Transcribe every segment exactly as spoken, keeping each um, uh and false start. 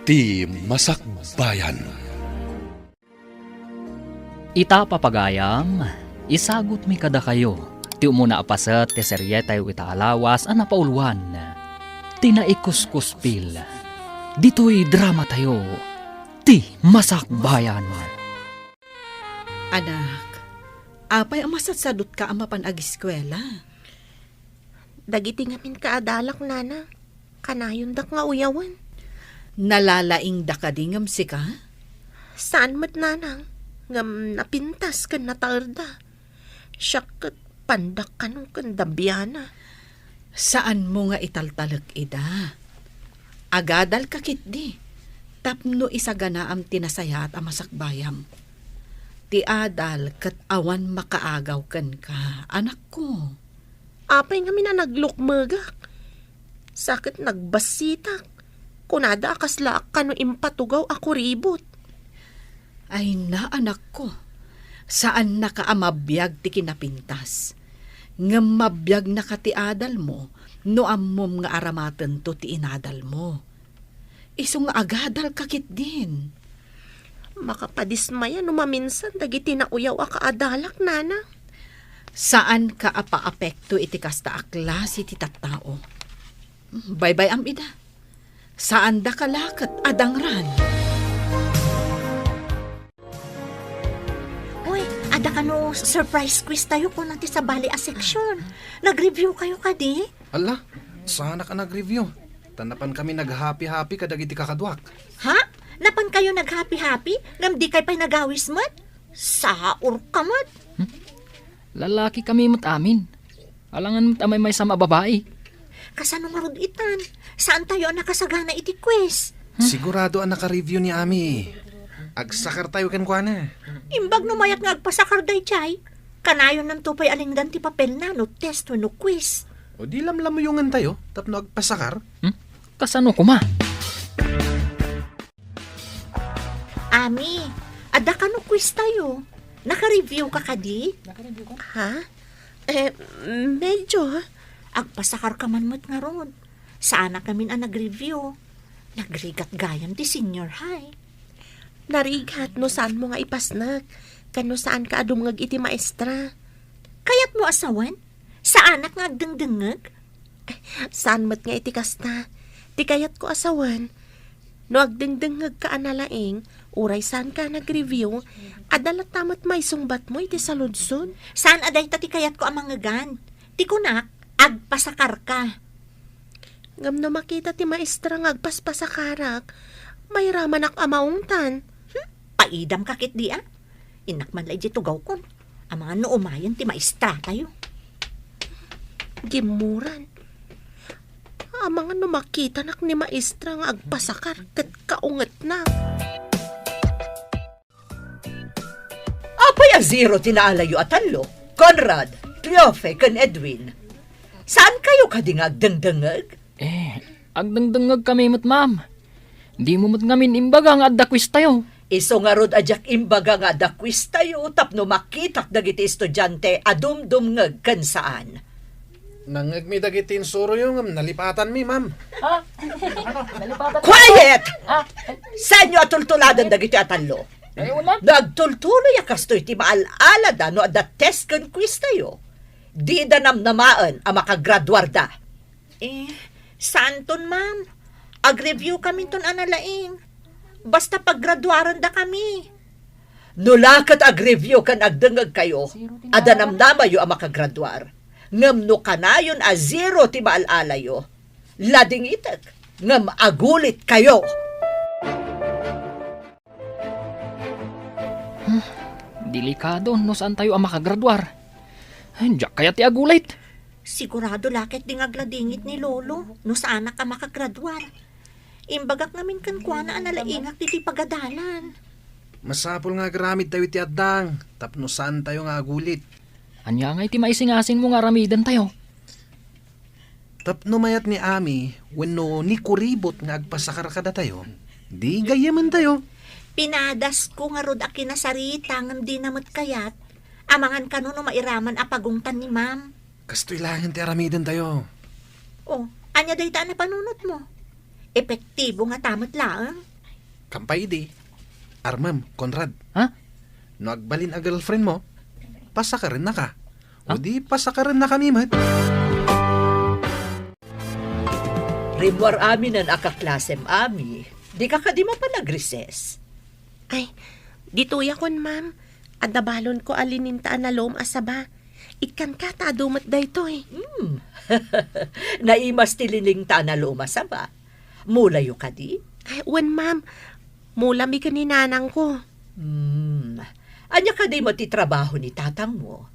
Ti Masakbayan. Ita, papagayam, isagutmi kadakayo ti umuna a paset ti serietayo ita a lawas a napauluan, ti Naikuskuspil. Ditoy dramatayo, Ti Masakbayan. Anak, apay a masatsadutka a mapan agiskuela? Dagiti ngamin kaadalak, nanang, kanayondak nga uyawen. Nalalaingda kadi ngem sika? Saan met, nanang, ngem napintas ken nataerda. Siak ket pandak kano ken da Biana. Saanmo nga italtalek ida. Agadalka ketdi, tapno isaganaam ti nasayaat a masakbayam. Ti adal ket awan makaagaw kenka, anakko. Apay ngamin a naglukmegak? Sa ket nagbassitak. Kunada a kaslaak kano impatugaw a kuribot. Ay na, anakko, saannaka a mabiag ti kinapintas. Ngem mabiagnaka ti adalmo no ammom nga aramatento ti inadalmo. Isu nga agadalka ketdin. Makapadismaya no maminsan dagiti nauyaw a kaadalak, nana. Saanka a paapekto iti kasta a klase ti tattao. Baybay-am ida. Saandaka la ket a dangran. Uy, adda kano surprise quiz tayo kuna ti sabali a section. Nag-review kayo kadi? Ala, saanak a nag-review. Ta napan kami nag-happy-happy kadagiti kakaduak. Ha? Napan kayo nag-happy-happy? Ngem di kay pay nagawis met? Saor ka met. Hmm? Lalaki kami met amin. Alangan met a maymaysa a babai. Kasano ngarud itan? Saan tayo a nakasagana iti quiz? Hmm? Sigurado a naka-review ni Ami. Agsakar tayo kenkuana. Imbag no mayat nga agpasakar daydiay, kanayonnanto pay a lingdan ti papelna no test wenno quiz. O di lamlamuyongan tayo tapno agpasakar? Hmm? Kasano koma? Ami, adda kano quiz tayo? Naka-review ka kadi? Naka-review ka? Ha? Eh, medyo. Agpasakar ka man met ngarud. Saanak ngamin a nag-review. Nagrigat gayam ti senior high. Narigat no saanmo nga ipasnek, ken no saanka a dumngeg iti maestra. Kayatmo a sawen? Saanak nga agdengdengngeg? Saan met nga iti kasta. Ti kayatko a sawen, no agdengdengngegka a nalaing, uray saanka a nag-review, adda latta met maisungbatmo iti saludsod. Saan a dayta ti kayatko a mangngegan. Ti kunak, agpasakarka. Ngem no makita ti maestra nga agpaspasakarak, mairamanak a maungtan. Hmm? Paidamka ketdi a. Innak man la idiay tugawkon. Amangan no umayen ti maestra tayo. Gimmuran. Amangan no makitanak ni maestra nga agpasakar ket kaungetna. Apay a zero ti naalayo a tallo? Conrad, Triofe, ken Edwin. Saan kayo kadi nga agdengdengngeg? Eh, agdengdengngeg kami met, ma'am. Dimo met ngamin imbaga nga adda quiz tayo. Isu ngarud a diak imbaga nga adda quiz tayo tapno makitak dagiti estudiante a dumdumngeg ken saan. Nangngegmi dagiti insuroyo ngem nalipatanmi, ma'am. Ha? Nalipatan? Quiet! Ha? Saanyo a tultuladen dagiti a tallo? Ay, wala. No agtultuloy a kastoy ti maal-alada no adda test ken quiz tayo, dida namnamaen a makagraduarda. Eh, saanton, ma'am? Ag-review kaminton a nalaing. Basta paggraduarenda kami. No la ket ag-review ken agdengngeg kayo, adda namnamayo a makagraduar. Ngem no kanayon a zero ti maal-alayo, ladingitek ngem agulit kayo. Hmm, delikado no saan tayo a makagraduar. Ay, diak kayat ti agulit. Sigurado la ket di nga agladingit ni Lolo no saanak a makagraduar. Imbagak ngamin kenkuana a nalaingak ditoy pagadalan. Masapul nga agaramid tayo iti addang tapno saan tayo nga agulit. Ania ngay ti maisingasingmo nga aramiden tayo? Tapno mayat ni Ami wenno ni Kuribot nga agpasakar kadatayo, di gayyamen tayo. Pinadasko ngarud a kinasarita ngem dina met kayat. Amangan kano no mairaman a pagungtan ni Ma'am. Kastoy laengen ti aramiden tayo. Oh, ania dayta a napanunotmo? Epektibo ngata met laeng? Kampay idi. Armem, Conrad. Ha? No agbalin a girlfriend mo, pasakarennaka. Ha? O di pasakarennakami met. Rimmuar aminen a kaklasem, Ami. Dika kadi mapan agrises? Ay, ditoyakon, ma'am. Adda balonko a lininta a nalom a saba. Ikkanka ta adu met daytoy. Hmm. Naimas ti lininta a nalom a saba. Mulayo kadi? Ay, wen, ma'am. Mulami ken ni nanangko. Hmm. Ania kadi met ti trabaho ni tatangmo?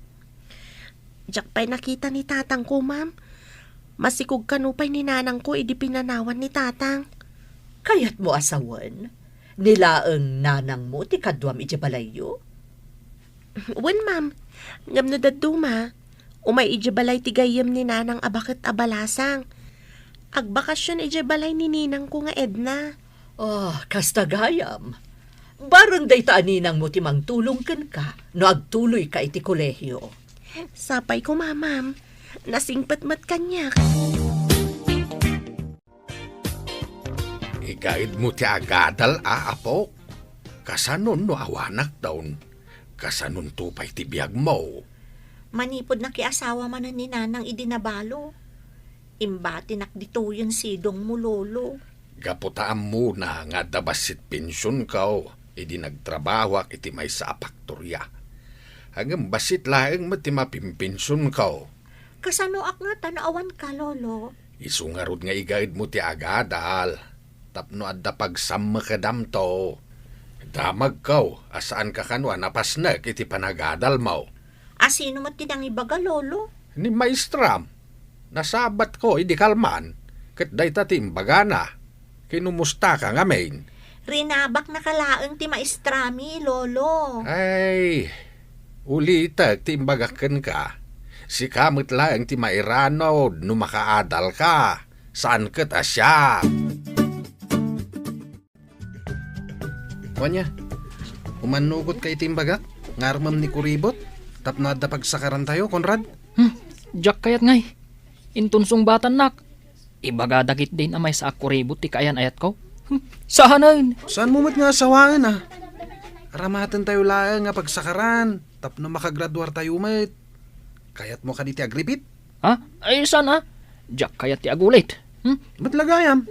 Diak pay nakita ni tatangko, ma'am. Masikog kano pay ni nanangko idi pinanawan ni tatang. Kayatmo a sawen? Ni laeng nanangmo ti kaduam idiay balayyo? Wen, ma'am. Ngem no dadduma, umay idiay balay ti gayyem ni nanang a baket a balasang. Agbakasyon idiay balay ni ninangko nga Edna. Oh, kasta gayam. Bareng dayta a ninangmo ti mangtulong kenka no agtuloyka iti kolehio. Sapay koma, ma'am. Nasingpet met kaniak. Igaedmo ti agadal a, apo? Kasano no awanakton? Kasanonto pay ti biagmo? Manipud nakiasawa manen ni nanang idi nabalo. Imbatinak ditoyen sidongmo, lolo. Gapu ta ammona nga adda bassit pensionko idi nagtrabahoak iti maysa a paktoria. Ngem bassit laeng met ti mapimpensionko. Kasanoak ngata no awanka, lolo? Isu ngarud nga igaedmo ti agadal tapno adda pagsammekedamto. Damagko a saanka kano a napasnek iti panagadalmo. A sino met ti nangibaga, lolo? Ni maestram. Nasabatko idi kalman, ket dayta ti imbagana. Kinumustaka ngamin? Rinabaknaka laeng ti maestrami, lolo. Ay, ulitek ti imbagak kenka. Sika met laeng ti mairanod no makaadalka. Saan ket a siak. Wen aya, umannugotka iti imbagak nga armem ni kuribot tapno adda pagsakarantayo, Conrad? Hmm, diak kayat ngay. Inton sungbatannak, ibaga dagitdin a maysa a kuribot ti kaayan-ayatko. Hmm, saanen. Saanmo met nga asawaen, a? Aramatentayo laeng nga pagsakaran tapno makagraduartayo met. Kayatmo kadi ti agripit? Ha? Ay, saan a? Diak kayat ti agulit. Hmm? Met la gayam.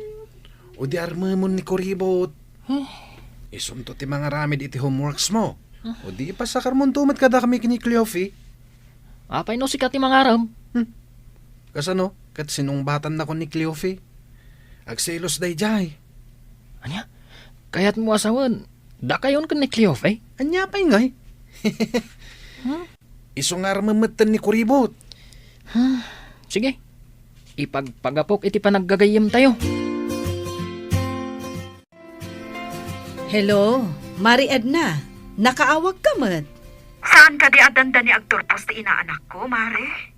O di armemon ni kuribot. Huh? Isunto ti mangaramid iti homeworksmo. Huh? O di pasakarmonto met kadakami ken ni Cleofe. Apay no sika ti mangarem? Hmm. Kasano? Ket sinungbatannakon ni Cleofe. Agselos daydiay. Ania? Kayatmo a sawen, dakayon ken ni Cleofe? Ania pay ngay? Hmm? Isu nga armem metten ni kuribot. Hmm. Sige. Ipagpagapok iti panaggagayyemtayo. Hello, Mari Edna. Nakaawagka met? Saan kadi a dandani agturpos ti inaanakko, Mare?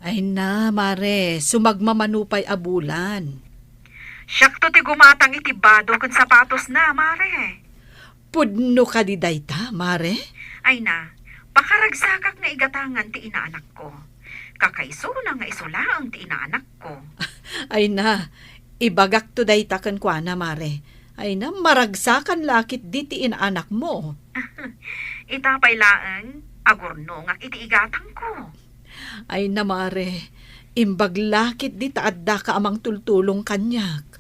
Ay na, Mare, sumagmamano pay a bulan. Siakto ti gumatang iti bado ken sapatosna, Mare. Pudno kadi dayta, Mare? Ay na, pakaragsakak nga igatangan ti inaanakko. Kakaisuna nga isu laeng ti inaanakko. Ay na, ibagakto dayta kenkuana, Mare. Ay na, maragsakan la ketdi ti inaanakmo. Ita pay laeng, agurnongak iti igatangko. Ay na, Mare, imbag la ketdi ta addaka a mangtultulong kaniak.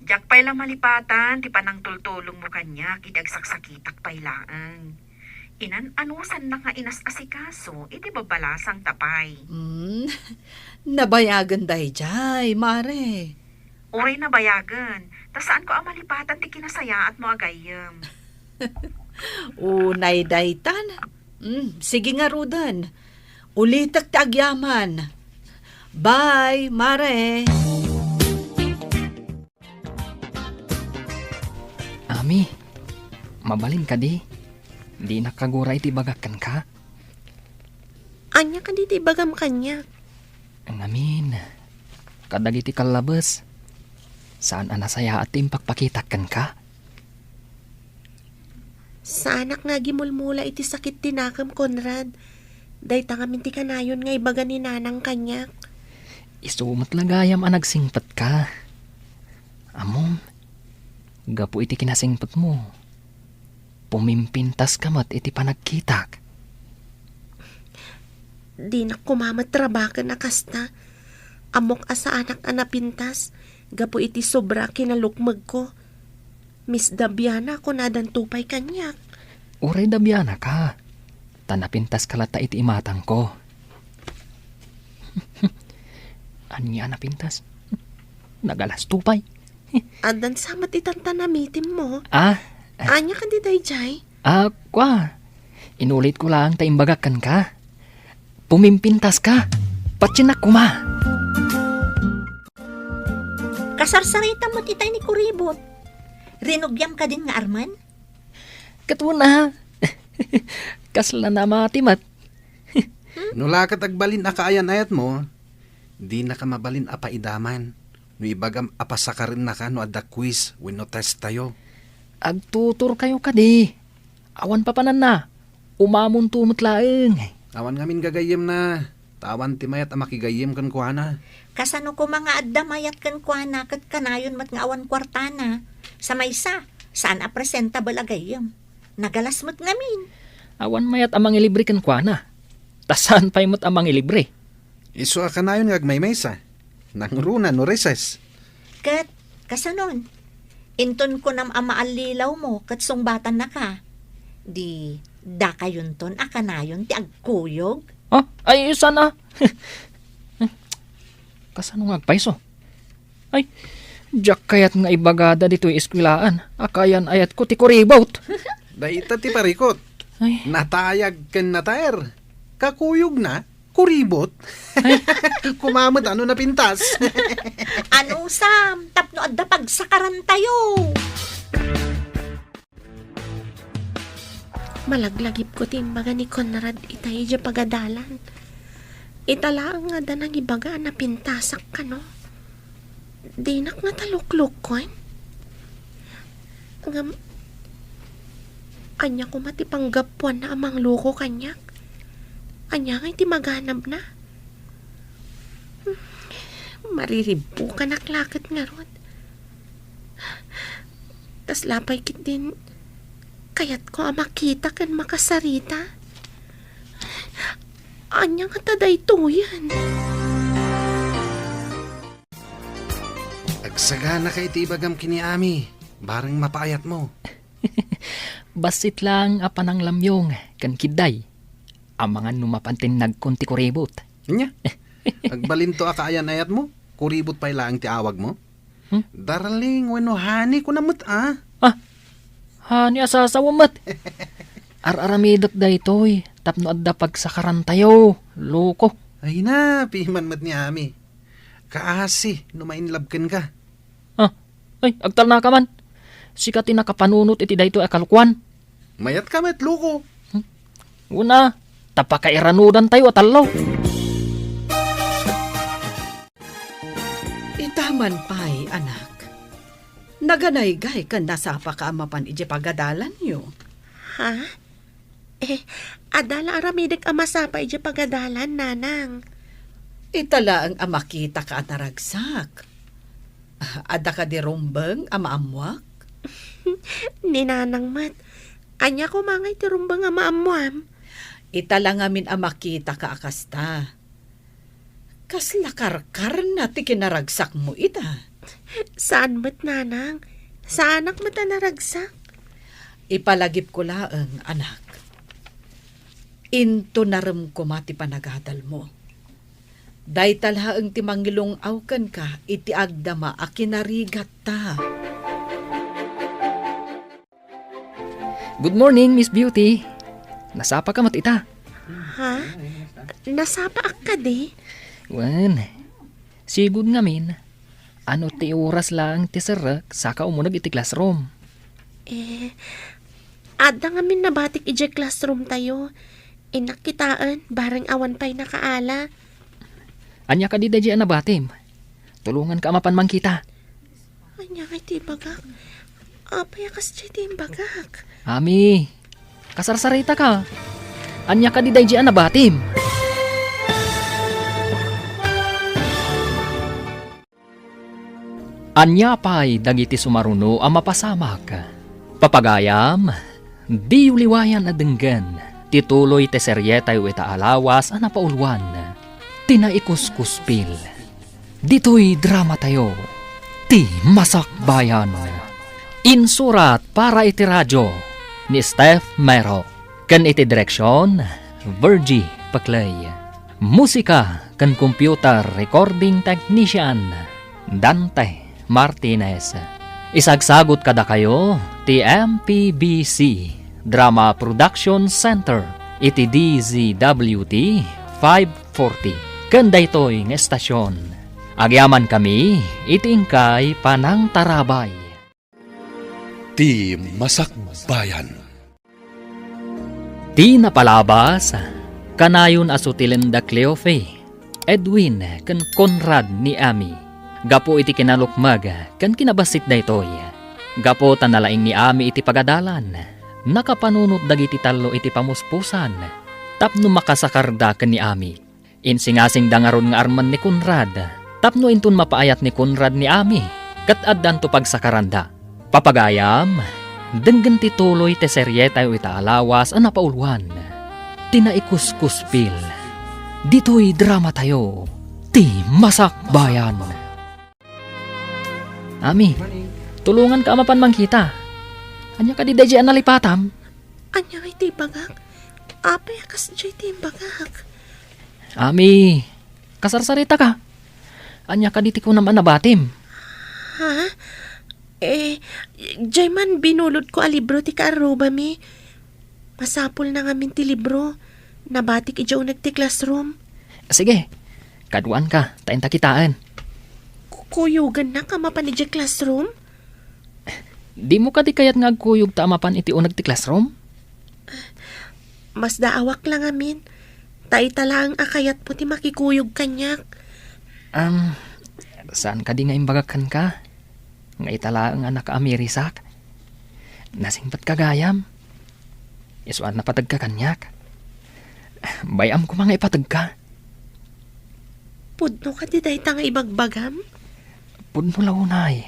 Diak pay la malipatan ti panangtultulongmo kaniak idi agsaksakitak pay laeng. Inan-anusannak nga inas-asikaso iti babalasangta pay. Hmm, nabayagen daydiay, Mare. Uray nabayagen, ta saanko a malipatan ti kinasayaatmo a gayyem. Unay daytan. Hmm, sige ngaruden. Ulitek ti agyaman. Bye, Mare. Ami, mabalin kadi? Dinak kagura iti ibagak kenka? Ania kadi ti ibagam kaniak? Ngamin, kadagiti kallabes, saan a nasayaat ti impakpakitak kenka? Saanak nga agimulmula iti sakit ti nakem, Conrad. Dayta ngamin ti kanayon nga ibaga ni Nanang kaniak. Isu met la gayam a nagsingpetka. Ammom, Gapu iti kinasingpetmo, pumimpintaska met iti panagkitak. Dinak koma met rabaken a kasta. Ammok a saanak a napintas gapu iti sobra a kinalukmegko. Miss Dabiana, kunadanto pay kaniak. Uray Dabianaka, ta napintaska latta iti imatangko. Ania a napintas? Nagalasto pay. Addan sa met itan ta namitimmo. Ah? Ania kadi daydiay? Ah, kua. Inulitko laeng ta imbagak kenka. Pumimpintaska. Patiennak koma. Kasarsaritam met itay ni Kuribot. Rinugiam kadin nga armen? Ket wen a. Kasla namati met. No la ket agbalin a kaayan-ayatmo, dinaka mabalin a paidaman no ibagam a pasakarennaka no adda quiz wenno testtayo. Agtuturkayo kadi. Awan papananna. Umamonto met laeng. Awan ngamin gagayyemna. Ta awan ti mayat a makigayyem kenkuana. Kasano koma nga adda mayat kenkuana ket kanayon met nga awan kuartana? Sa maysa, saan a presentable a gayyem. Nagalas met ngamin. Awan mayat a mangilibre kenkuana. Ta saan pay met a mangilibre. Isu a kanayon nga agmaymaysa. Nangruna no recess. Ket, kasanon? Inton kunam a maallilawmo ket sungbatannaka, di dakayonton a kanayon ti agkuyog? Ah, ay, saan a? Kasano nga agpayso? Ay, diak kayat nga ibagada ditoy eskuelaan a kaayan-ayatko ti Kuribot. Dayta ti parikut. Ay. Natayag ken nataer. Kakuyogna, Kuribot. Ay. Koma met no napintas. Anusam, tapno adda pagsakarantayo. Malaglagipko ti imbaga ni Conrad itay idiay pagadalan. Ita laeng nga adda nangibaga a napintasak kano. Dinak ngata luklukkon. Ngem, ania koma ti panggapuanna a mangluko kaniak? Ania ngay ti maganabna? Mariribbukanak la ket ngarud. Kasla pay ketdin kayatko a makita ken makasarita. Ania ngata daytoyen? Agsaganaka iti ibagam ken ni Ami, bareng mapaayatmo. Bassit laeng a pananglamyong ken kidday. Amangan no mapan ti nagkun ti Kuribot. Ania? Agbalinto a kaayan-ayatmo? Kuribot pay laeng ti awagmo? Hmm? Darling wenno honey kunam met a? Ah, honey a sasawa met. Ar-aramidek daytoy tapno adda pagsakarantayo, loko. Ay na, piman met ni Ami. Kaasi no ma-inlove kenka. Ah, ay, agtalnaka man. Sika ti nakapanunot iti daytoy a kalokuan. Mayatka met, loko. Hmm? Una, ta pakairanudantayo a tallo. Ita man pay, anak. Naganaygay ken nasapaka a mapan idiay pagadalanyo. Ha? Eh, adda la aramidek a masapa idiay pagadalan, nanang. Ita laeng a makitaka a naragsak. Adda kadi rumbeng a maammoak? Ni nanang met. Ania koma ngay ti rumbeng a maammoam? Ita la ngamin a makitaka a kasta. Kasla karkarna ti kinaragsakmo ita. Saan met, nanang. Saanak met a naragsak. Ipalagipko laeng, anak. Intunarem koma ti panagadalmo. Dayta laeng ti mangilung-aw kenka iti agdama a kinarigatta. Good morning, Miss Beauty. Nasapaka met ita? Ha? Nasapaak kadi? Wen, sigud ngamin, ano ti oras laeng ti serrek saka umuneg iti classroom? Eh, adda ngamin nabatik idiay classroom tayo. Innak kitaen, bareng awan pay nakaala. Ania kadi daydiay a nabatim? Tulonganka a mapan mangkita. Ania ngay ti ibagak? Apay a kasdiay ti imbagak? Ami, kasarsarita ka. Ania kadi daydiay a nabatim? Ania pay dagiti sumaruno a mapasamak? Papagayam, diyo liwayan a denggen ti tuloy ti serietayo ita a lawas a napauluan, ti Naikuskuspil. Ditoy dramatayo, ti Masakbayan. Insurat para iti radio ni Steph Mero, ken iti direksyon, Virgie Paclay. Musika ken computer recording technician, Dante Martinez. Isagsagut kadakayo ti M P B C Drama Production Center iti D Z W T five forty ken daytoy nga estasyon. Agyamankami iti inkay panangtarabay. Ti Masakbayan. Ti napalabas, kanayon a sutilen da Cleofe, Edwin, ken Conrad ni Ami. Gapu iti kinalukmeg ken kinabassit daytoy, gapu ta nalaing ni Ami iti pagadalan, nakapanunot dagiti tallo iti pamuspusan tapno makasakarda ken ni Ami. Insingasingda ngarud nga armen ni Conrad tapno inton mapaayat ni Conrad ni Ami ket addanto pagsakaranda. Papagayam, denggen ti tuloy ti serietayo ita a lawas a napauluan, ti Naikuskuspil. Ditoy dramatayo, ti Masakbayan. Ami, tulonganka a mapan mangkita. Ania kadi daydiay a nalipatam? Ania ngay ti ibagak? Apay a kasdiay ti imbagak? Ami, kasarsaritaka. Ania kadi ti kunam a nabatim? Ha? Eh, diay man binulodko a libro ti kaarrubami. Masapulna ngamin ti libro. Nabatik idiay uneg ti classroom. Sige, kaduanka, ta inta kitaen. Ku-, kuyogannak a mapan idiay classroom? Dimo kadi kayat nga agkuyogta a mapan iti uneg ti classroom? Masdaawak la ngamin. Ta ita laeng a kayatmo ti makikuyog kaniak. Am, saan kadi nga imbagak kenka? Nga ita laeng a nakaamirisak? Nasingpetka gayam. Isu a napategka kaniak. Bay-am koma nga ipategka. Pudno kadi dayta nga ibagbagam? Pudno la unay.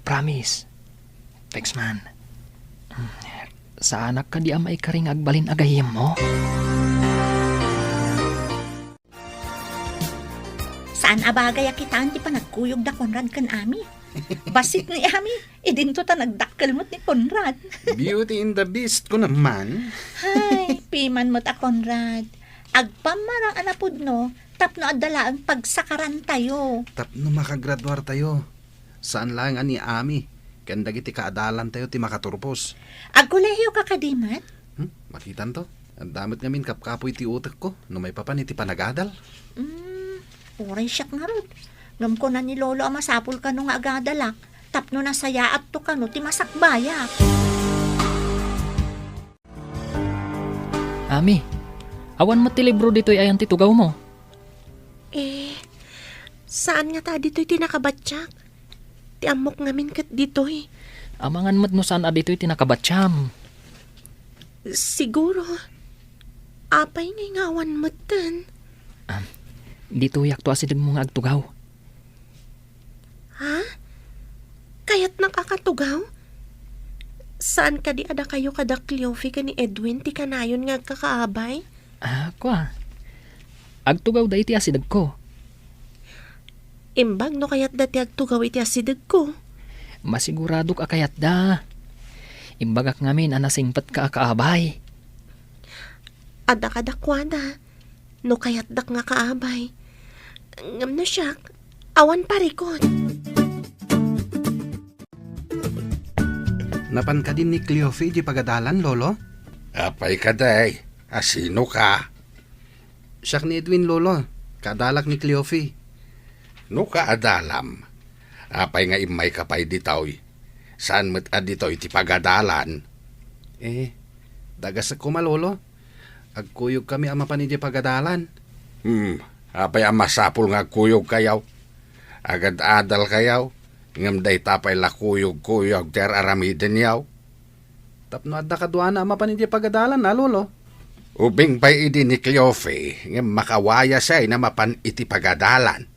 Promise. Thanks, man. Saanak kadi a maikari nga agbalin a gayyemmo? Saan a bagay a kitaen ti panagkuyog da Conrad ken Ami. Bassit ni Ami, idinto ta nagdakkel met ni Conrad. Beauty and the Beast, kunam man. Hay, piman met a Conrad. Agpammarang a napudno tapno adda laeng pagsakarantayo. Tapno makagraduartayo. Saan laeng a ni Ami ken dagiti kaadalantayo ti makaturpos. Agkolehiyoka kadi met? Hmm, makitanto. Adda met ngamin kapkapoy ti utekko no maipapan iti panagadal. Hmm, uray siak ngarud. Ngem kuna ni Lolo a masapul kano nga agadalak tapno nasayaatto kano ti masakbayak. Ami, awan met ti libro ditoy ayan ti tugawmo? Eh, saan ngata ditoy ti nakabatiak? Ti ammok ngamin ket ditoy. Amangan met no saan a ditoy ti nakabatiam. Siguro. Apay ngay nga awan metten? Am, ditoyakto a sidegmo nga agtugaw. Ha? Kayatnak a katugaw? Saan kadi a dakayo kada Cleofe ken ni Edwin ti kanayon nga agkakaabay? Ah, kua. Agtugawda iti asidegko. Imbag no kayatda ti agtugaw iti asidegko. Masiguradok a kayatda. Imbagak ngamin a nasingpetka a kaabay. Adda kadakuada. No kayatdak nga kaabay. Ngem no siak, awan parikut. Napan kadi ni Cleofe idiay pagadalan, Lolo? Apay kadi? A sinoka? Siak ni Edwin, Lolo. Kaadalak ni Cleofe. No kaadalam, apay nga immayka pay ditoy? Saan met a ditoy ti pagadalan? Eh, dagasek koma, Lolo. Agkuyogkami a mapan idiay pagadalan. Hmm, apay a masapul nga agkuyogkayo? Agad-adalkayo, ngem dayta pay la kuyog-kuyog ti ar-aramidenyo. Tapno adda kaduana a mapan idiay pagadalan a, Lolo. Ubing pay idi ni Cleofe, ngem makawayasay a mapan iti pagadalan.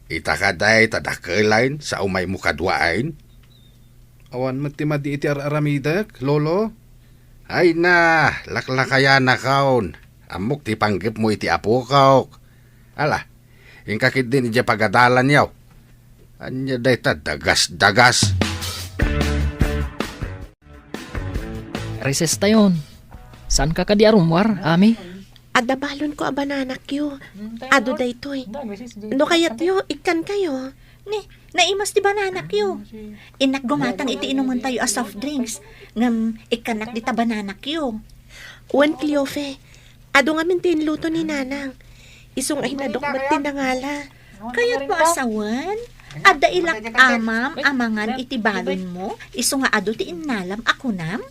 Ita kadi ta dakelayn sa umaymo kaduaen? Awan met ti madi iti ar-aramidek, Lolo. Ay na, laklakayanakon. Ammok ti panggepmo iti apokok. Ala, inka ketdin idiay pagadalanyo. Ania dayta dagas-dagas? Recess tayon. Saanka kadi a rummuar, Ami? Adda balonko a bananakyo. Adu daytoy. No kayatyo, ikkankayo. Ni, naimas ti bananakyo. Innak gumatang iti inumentayo a soft drinks. Ngem ikkannak dita bananakyo. Wen, Cleofe, adu ngamin ti inluto ni Nanang. Isu nga inadok met ti nangala. Kayatmo a sawen? Adda ilak amam a mangan iti balonmo, isu nga adu ti innalam a kunam?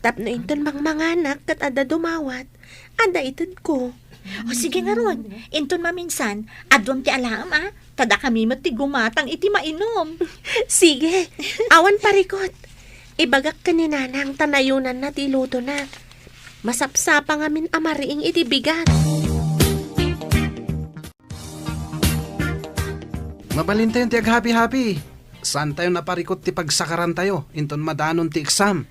Tapno inton mangmanganak ket adda dumawat, adda itedko. O, sige ngarud, inton maminsan, aduam ti alaem a, ta dakami met ti gumatang iti mainum. Sige, awan parikut. Ibagak ken ni Nanang ta nayunanna ti ilutona. Masapsapa ngamin a mariing iti bigat. Mabalintayon ti aghapi-hapi. Saantayo naparikut ti pagsakarantayo inton madanon ti eksam.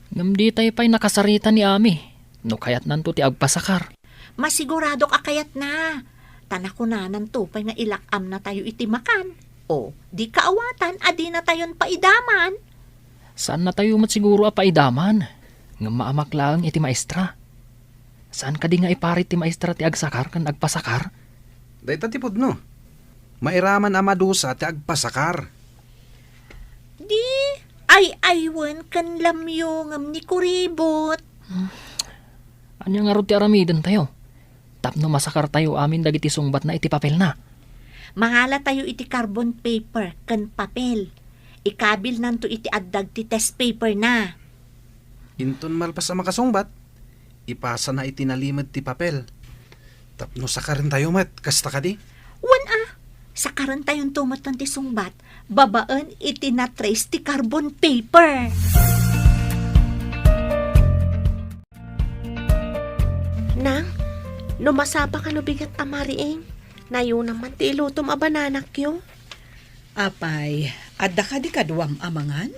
Ngem ditay pay nakasarita ni Ami no kayatnanto ti agpasakar. Masiguradok a kayatna. Ta nakunananto pay nga ilak-amnatayo iti makan. O, di kaawatan a dinatayon paidaman. Saannatayo met siguro a paidaman, ngem maamak laeng iti maestra. Saan kadi nga iparit ti maestra ti agsakar ken agpasakar? Dayta ti pudno. Mairaman a madusa ti agpasakar. Di ay-aywen ken lamyo ngem ni kuribot. Hmm. Ania ngarud ti aramidentayo tapno masakartayo amin dagiti sungbatna iti papelna? Mangalatayo iti carbon paper ken papel. Ikabilnanto iti addag ti test paperna. Inton malpas a makasungbat, ipasana iti nalimed ti papel. Tapno sakarentayo met, kasta kadi? Wen a, sakarentayonto metten ti sungbat babaen iti na-trace ti carbon paper. Nang, no masapa kano bigat a mariing, nayunam man ti ilutom a bananakyo. Apay, adda kadi kaduam a mangan?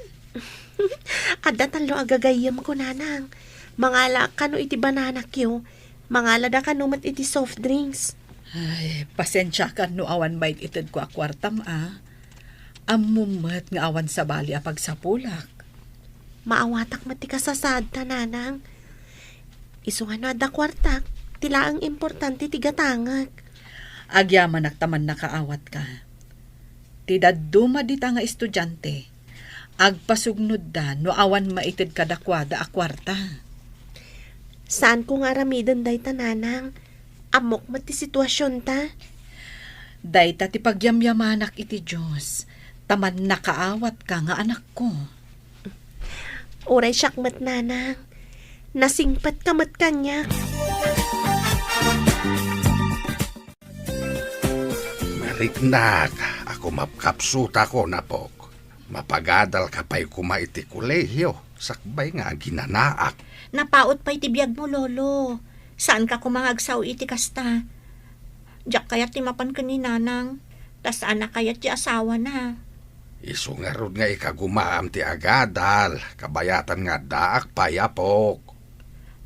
Adda tallo a gagayyemko, Nanang. Mangalaak kano iti bananakyo. Mangalada kano met iti soft drinks. Ay, pasensiakan no awan maitedko a kuartam a. Ammom met nga awan sabali a pagsapulak. Maawatak met ti kasasaadta, Nanang. Isu nga no adda kuartak, ti laeng importante ti gatangek. Agyamanak ta mannakaawatka. Ti dadduma dita nga estudiante, agpasugnodda no awan maited kadakuada a kuarta. Saanko nga aramiden dayta, Nanang. Ammok met ti situasionta. Dayta ti pagyamyamanak iti Dios, ta mannakaawatka nga anakko. Uray siak met, Nanang. Nasingpetka met kaniak. Mariknak a kumapkapsutakon, apok. Mapagadalka pay koma iti kolehio, sakbay nga aginanaak. Napaut pay ti biagmo, Lolo. Saanka koma nga agsao iti kasta. Diak kayat ti mapan ken ni Nanang, ta saan a kayat ti asawana. Isu ngarud nga ikagumaam ti agadal, kabayatan nga addaak pay, apok.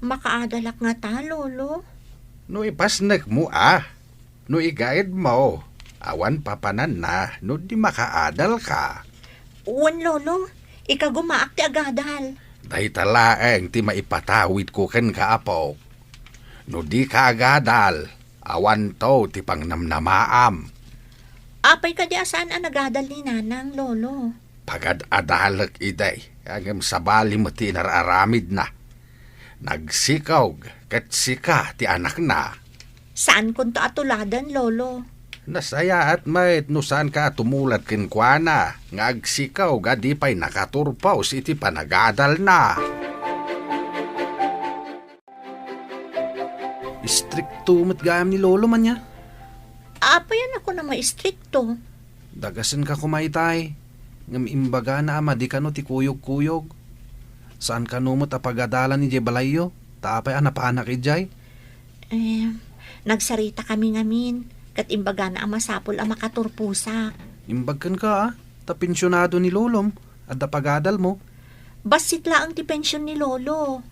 Makaadalak ngata, Lolo? No ipasnekmo a, no igaedmo, awan papananna no di makaadalka. Wen, Lolo, ikagumaak ti agadal. Dayta laeng ti maipatawidko kenka, apok. No dika agadal, awanto ti pangnamnamaam. Apay kadi a saan a nagadal ni Nanang, Lolo? Pagad-adalek idi, ngem sabali met ti inar-aramidna. Nagsikog ket sika ti anakna. Saankonto a tuladen, Lolo. Nasayaat met no saanka a tumulad kenkuana nga agsikog a di pay nakaturpos iti panagadalna. Istrikto met gayam ni Lolo man ya. Apay a kunam a istrikto? Dagasenka koma itay, ngem imbagana a madi kano ti kuyog-kuyog. Saan kano met a pagadalan idiay balayyo, ta apay a napanak idiay? Eh, nagsarita kami ngamin. Ket imbagana a masapul a makaturposak. Imbag kenka, a, ta pensionado ni lolom, adda pagadalmo. Bassit laeng ti pension ni lolo.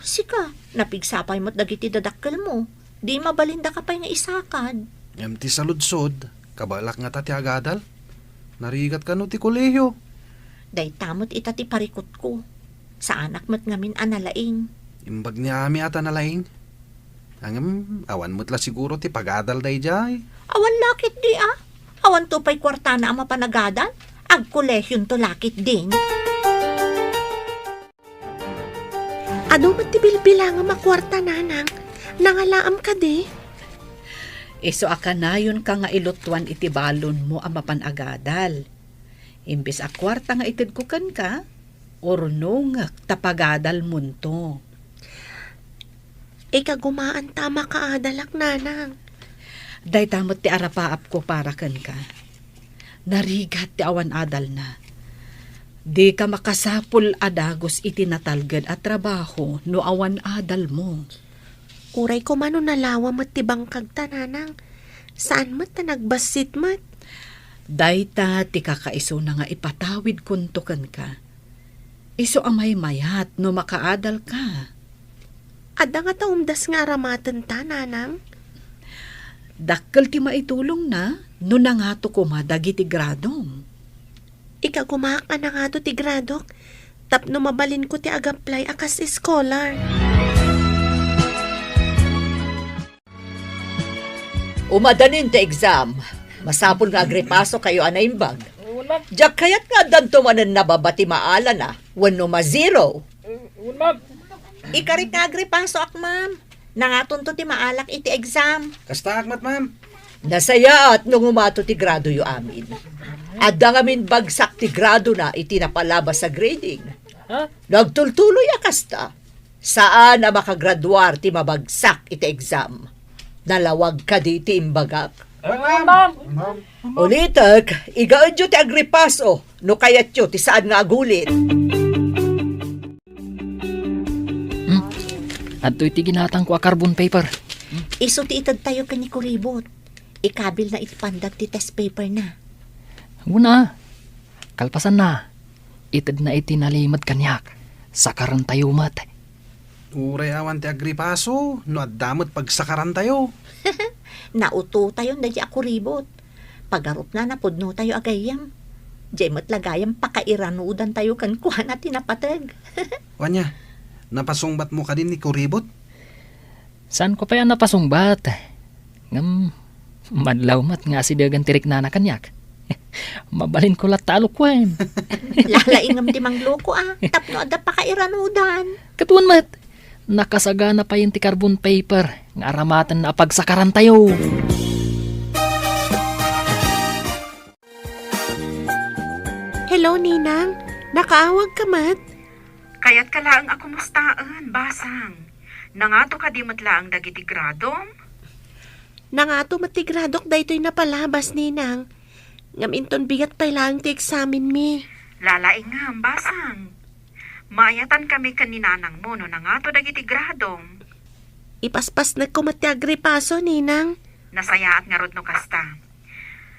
Sika, napigsa pay met dagiti dadakkelmo. Di mabalindaka pay nga isakad. Ngem ti saludsod, kabaelak ngata ti agadal? Narigat kano ti kolehio? Dayta met ita ti parikutko. Saanak met ngamin a nalaing. Imbag ni Ami a ta nalaing. Ngem, awan met la siguro ti pagadal daydiay. Awan la ketdi, a. Awanto pay kuartana a mapanagadal. Agkolehionto la ketdin. Adu met ti bilbilangem a kuarta, nanang. Nangalaam kadi? Isu a kanayonka nga ilutuan iti balonmo a mapan agadal. Imbes a kuarta nga itedko kenka, urnongek ta pagadalmonto. Ikagumaanta a makaadalak, nanang. Dayta met ti arapaapko para kenka. Narigat ti awan adalna. Dika makasapul a dagus iti natalged a trabaho no awan adalmo. Uray koma no nalawa met ti bangkagta, nanang. Saan met ta nagbassit met. Dayta ti kakaisuna nga ipatawidkonto kenka. Isu a maymayat no makaadalka. Adda ngata umdas nga aramatenta, nanang? Dakkel ti maitulongna no nangato koma dagiti gradom. Ikagumaak a nangato ti gradok tapno mabalinko ti ag-apply a kas scholar. Umadanin ti exam. Masapul nga agripasokayo a naimbag. Diak kayat nga addanto manen nababa ti maalana wenno ma-zero. Ikarik nga agripasoak, ma'am. Nangatonto ti maalak iti exam. Kastaak met, ma'am. Nasayaat no ngumato ti gradoyo amin. Adda ngamin bagsak ti gradona iti napalabas a grading. Nagtultuloy a kasta. Saan a makagraduar ti mabagsak iti exam. Nalawag kadi ti imbagak? Ma'am. Ulitek, igaedyo ti agripaso no kayatyo ti saan nga agulit. Hmm? Adtoy ti ginatangko a carbon paper. Isu ti itedtayo ken ni Kuribot. Ikabilna iti pandag ti test paperna. Una, kalpasanna, itedna iti nalimed kaniak. Sakarantayo met. Uray awan ti agripaso, no adda met pagsakarantayo. Nautotayon daydi a Kuribot. Pagarupna, napudnotayo a gayyem. Diay met la gayam pakairanudantayo kenkuana ti napateg. Ania, napasungbatmo kadi ni Kuribot? Saanko pay a napasungbat. Ngem, madlaw met nga asidegen ti riknana kaniak. Mabalinko latta a lukuen. Lalaingem ti mangloko, a, tapno adda pakairanudan. Ket wen met, nakasagana payen ti carbon paper nga aramatenna a pagsakarantayo. Hello, Ninang. Nakaawagka met? Kayatka laeng a kumustaen, Basang. Nangato kadi met laeng dagiti gradom? Nangato met ti gradok daytoy napalabas, Ninang. Ngem inton bigat pay laeng ti eksamenmi. Lalaingem, Basang. Maayatankami ken ni nanangmo no nangato dagiti gradom. Ipaspasnekko met ti agripaso, Ninang. Nasayaat ngarud no kasta.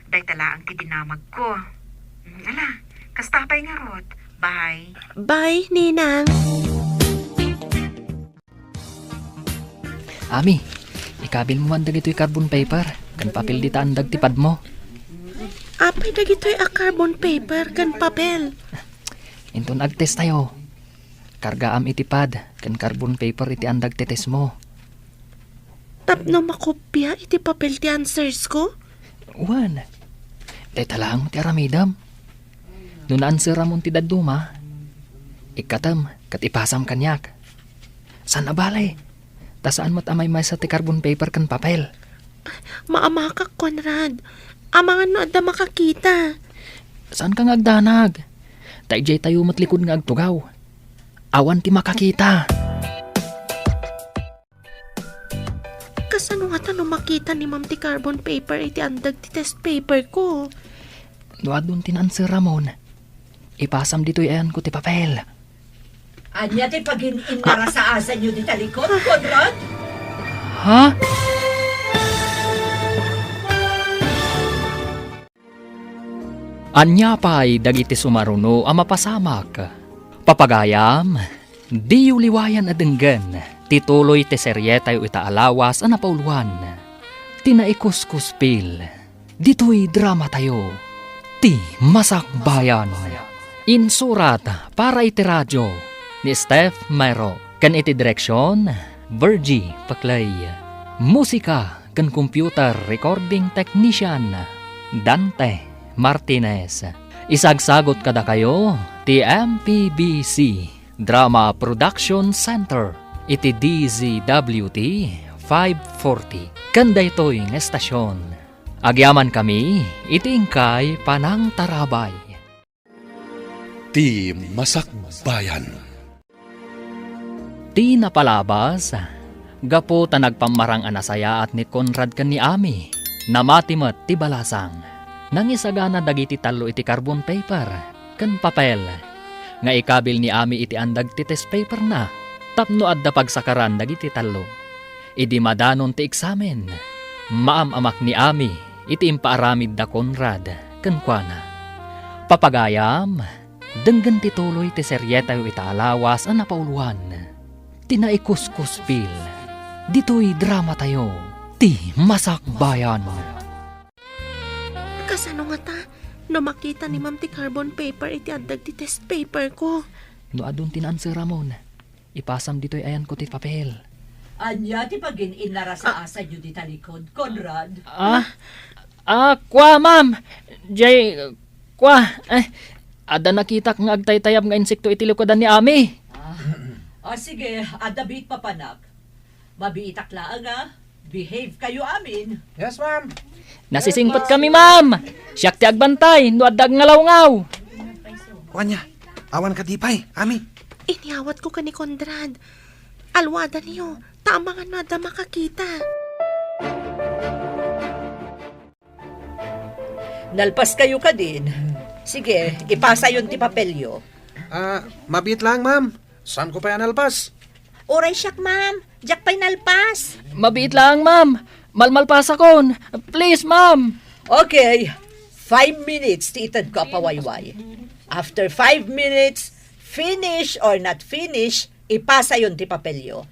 Dayta laeng ti dinamagko. Mm, ala, kasta pay ngarud. Bye. Bye, Ninang. Ami, ikabilmo man dagitoy carbon paper ken papel dita andag ti padmo. Apay dagitoy a carbon paper ken papel? Inton agtestayo, kargaam iti pad ken carbon paper iti andag ti testmo. Tapno makopia iti papel ti answers ko? Wen, dayta laeng ti aramidem. No naanseramon ti dadduma, ikkatem ket ipasam kaniak. Saan a bale, ta saan met a maymaysa ti carbon paper ken papel. Maamakak, Conrad. Amangan no adda makakita. Saanka nga agdanag, ta idiay tayo met likud nga agtugaw. Awan ti makakita. Kasano ngata no makita ni Ma'am ti carbon paper iti andag ti test paper ko? No adun ti naanseramon, ipasam ditoy ayanko ti papel. Ania ti pagin-innarasaasanyo dita likod, Conrad? Ha? Ania pay dagiti sumaruno a mapasamak? Papagayam, diyo liwayan a denggen ti tuloy ti serietayo ita a lawas a napauluan, ti Naikuskuspil. Ditoy dramatayo, ti Masakbayan. Insurat para iti radio ni Steph Mero ken iti direksyon, Virgie Paclay. Musika ken computer recording technician, Dante Martinez. Isagsagot kadakayo ti M P B C Drama Production Center iti D Z W T five forty. Ken daytoy nga estasyon, agyamankami iti inkay panangtarabay. Ti Masakbayan. Ti napalabas, gapu ta nagpammarang a nasayaat ni Conrad ken ni Ami, namati met ti balasang. Nangisagana dagiti tallo iti carbon paper ken papel nga ikabil ni Ami iti andeg ti test paperna tapno adda pagsakaran dagiti tallo. Idi madanon ti eksamen, maam-amak ni Ami iti impaaramid da Conrad kenkuana. Papagayam, denggen ti tuloy ti serietayo ita a lawas a napauluan, ti Naikuskuspil. Ditoy dramatayo, ti Masakbayan. Kasano ngata no makita ni Ma'am ti carbon paper iti andeg ti test paper ko? No adun ti naanseramon, ipasam ditoy ayanko ti papel. Ania ti pagin-inarasaasanyo dita likod, Conrad? Ah, ah, kua, ma'am. Jay, kua, eh, adda nakitak nga agtaytayab nga insekto iti likudan ni Ami. Ah. Ah, sige, adda biit papanak. Mabiitak laeng, ah. Behave kayo amin. Yes, ma'am. Nasisingpet kami, ma'am. Siak ti agbantay no adda agngalawgaw. Kuanya, awan kadi pay, Ami. Inyawat ko ken ni Conrad. Alwadaniyo, ta amangan no adda makakita. Nalpas kayo kadin. Sige, ipasayon ti papelyo. Ah, mabiit lang, ma'am. Saanko pay a nalpas? Uray siak, ma'am. Diak pay nalpas. Mabiit lang, ma'am. Malmalpasakon. Please, ma'am. Okay. Five minutes ti itedko a pawayway. After five minutes, finish or not finish, ipasayon ti papelyo.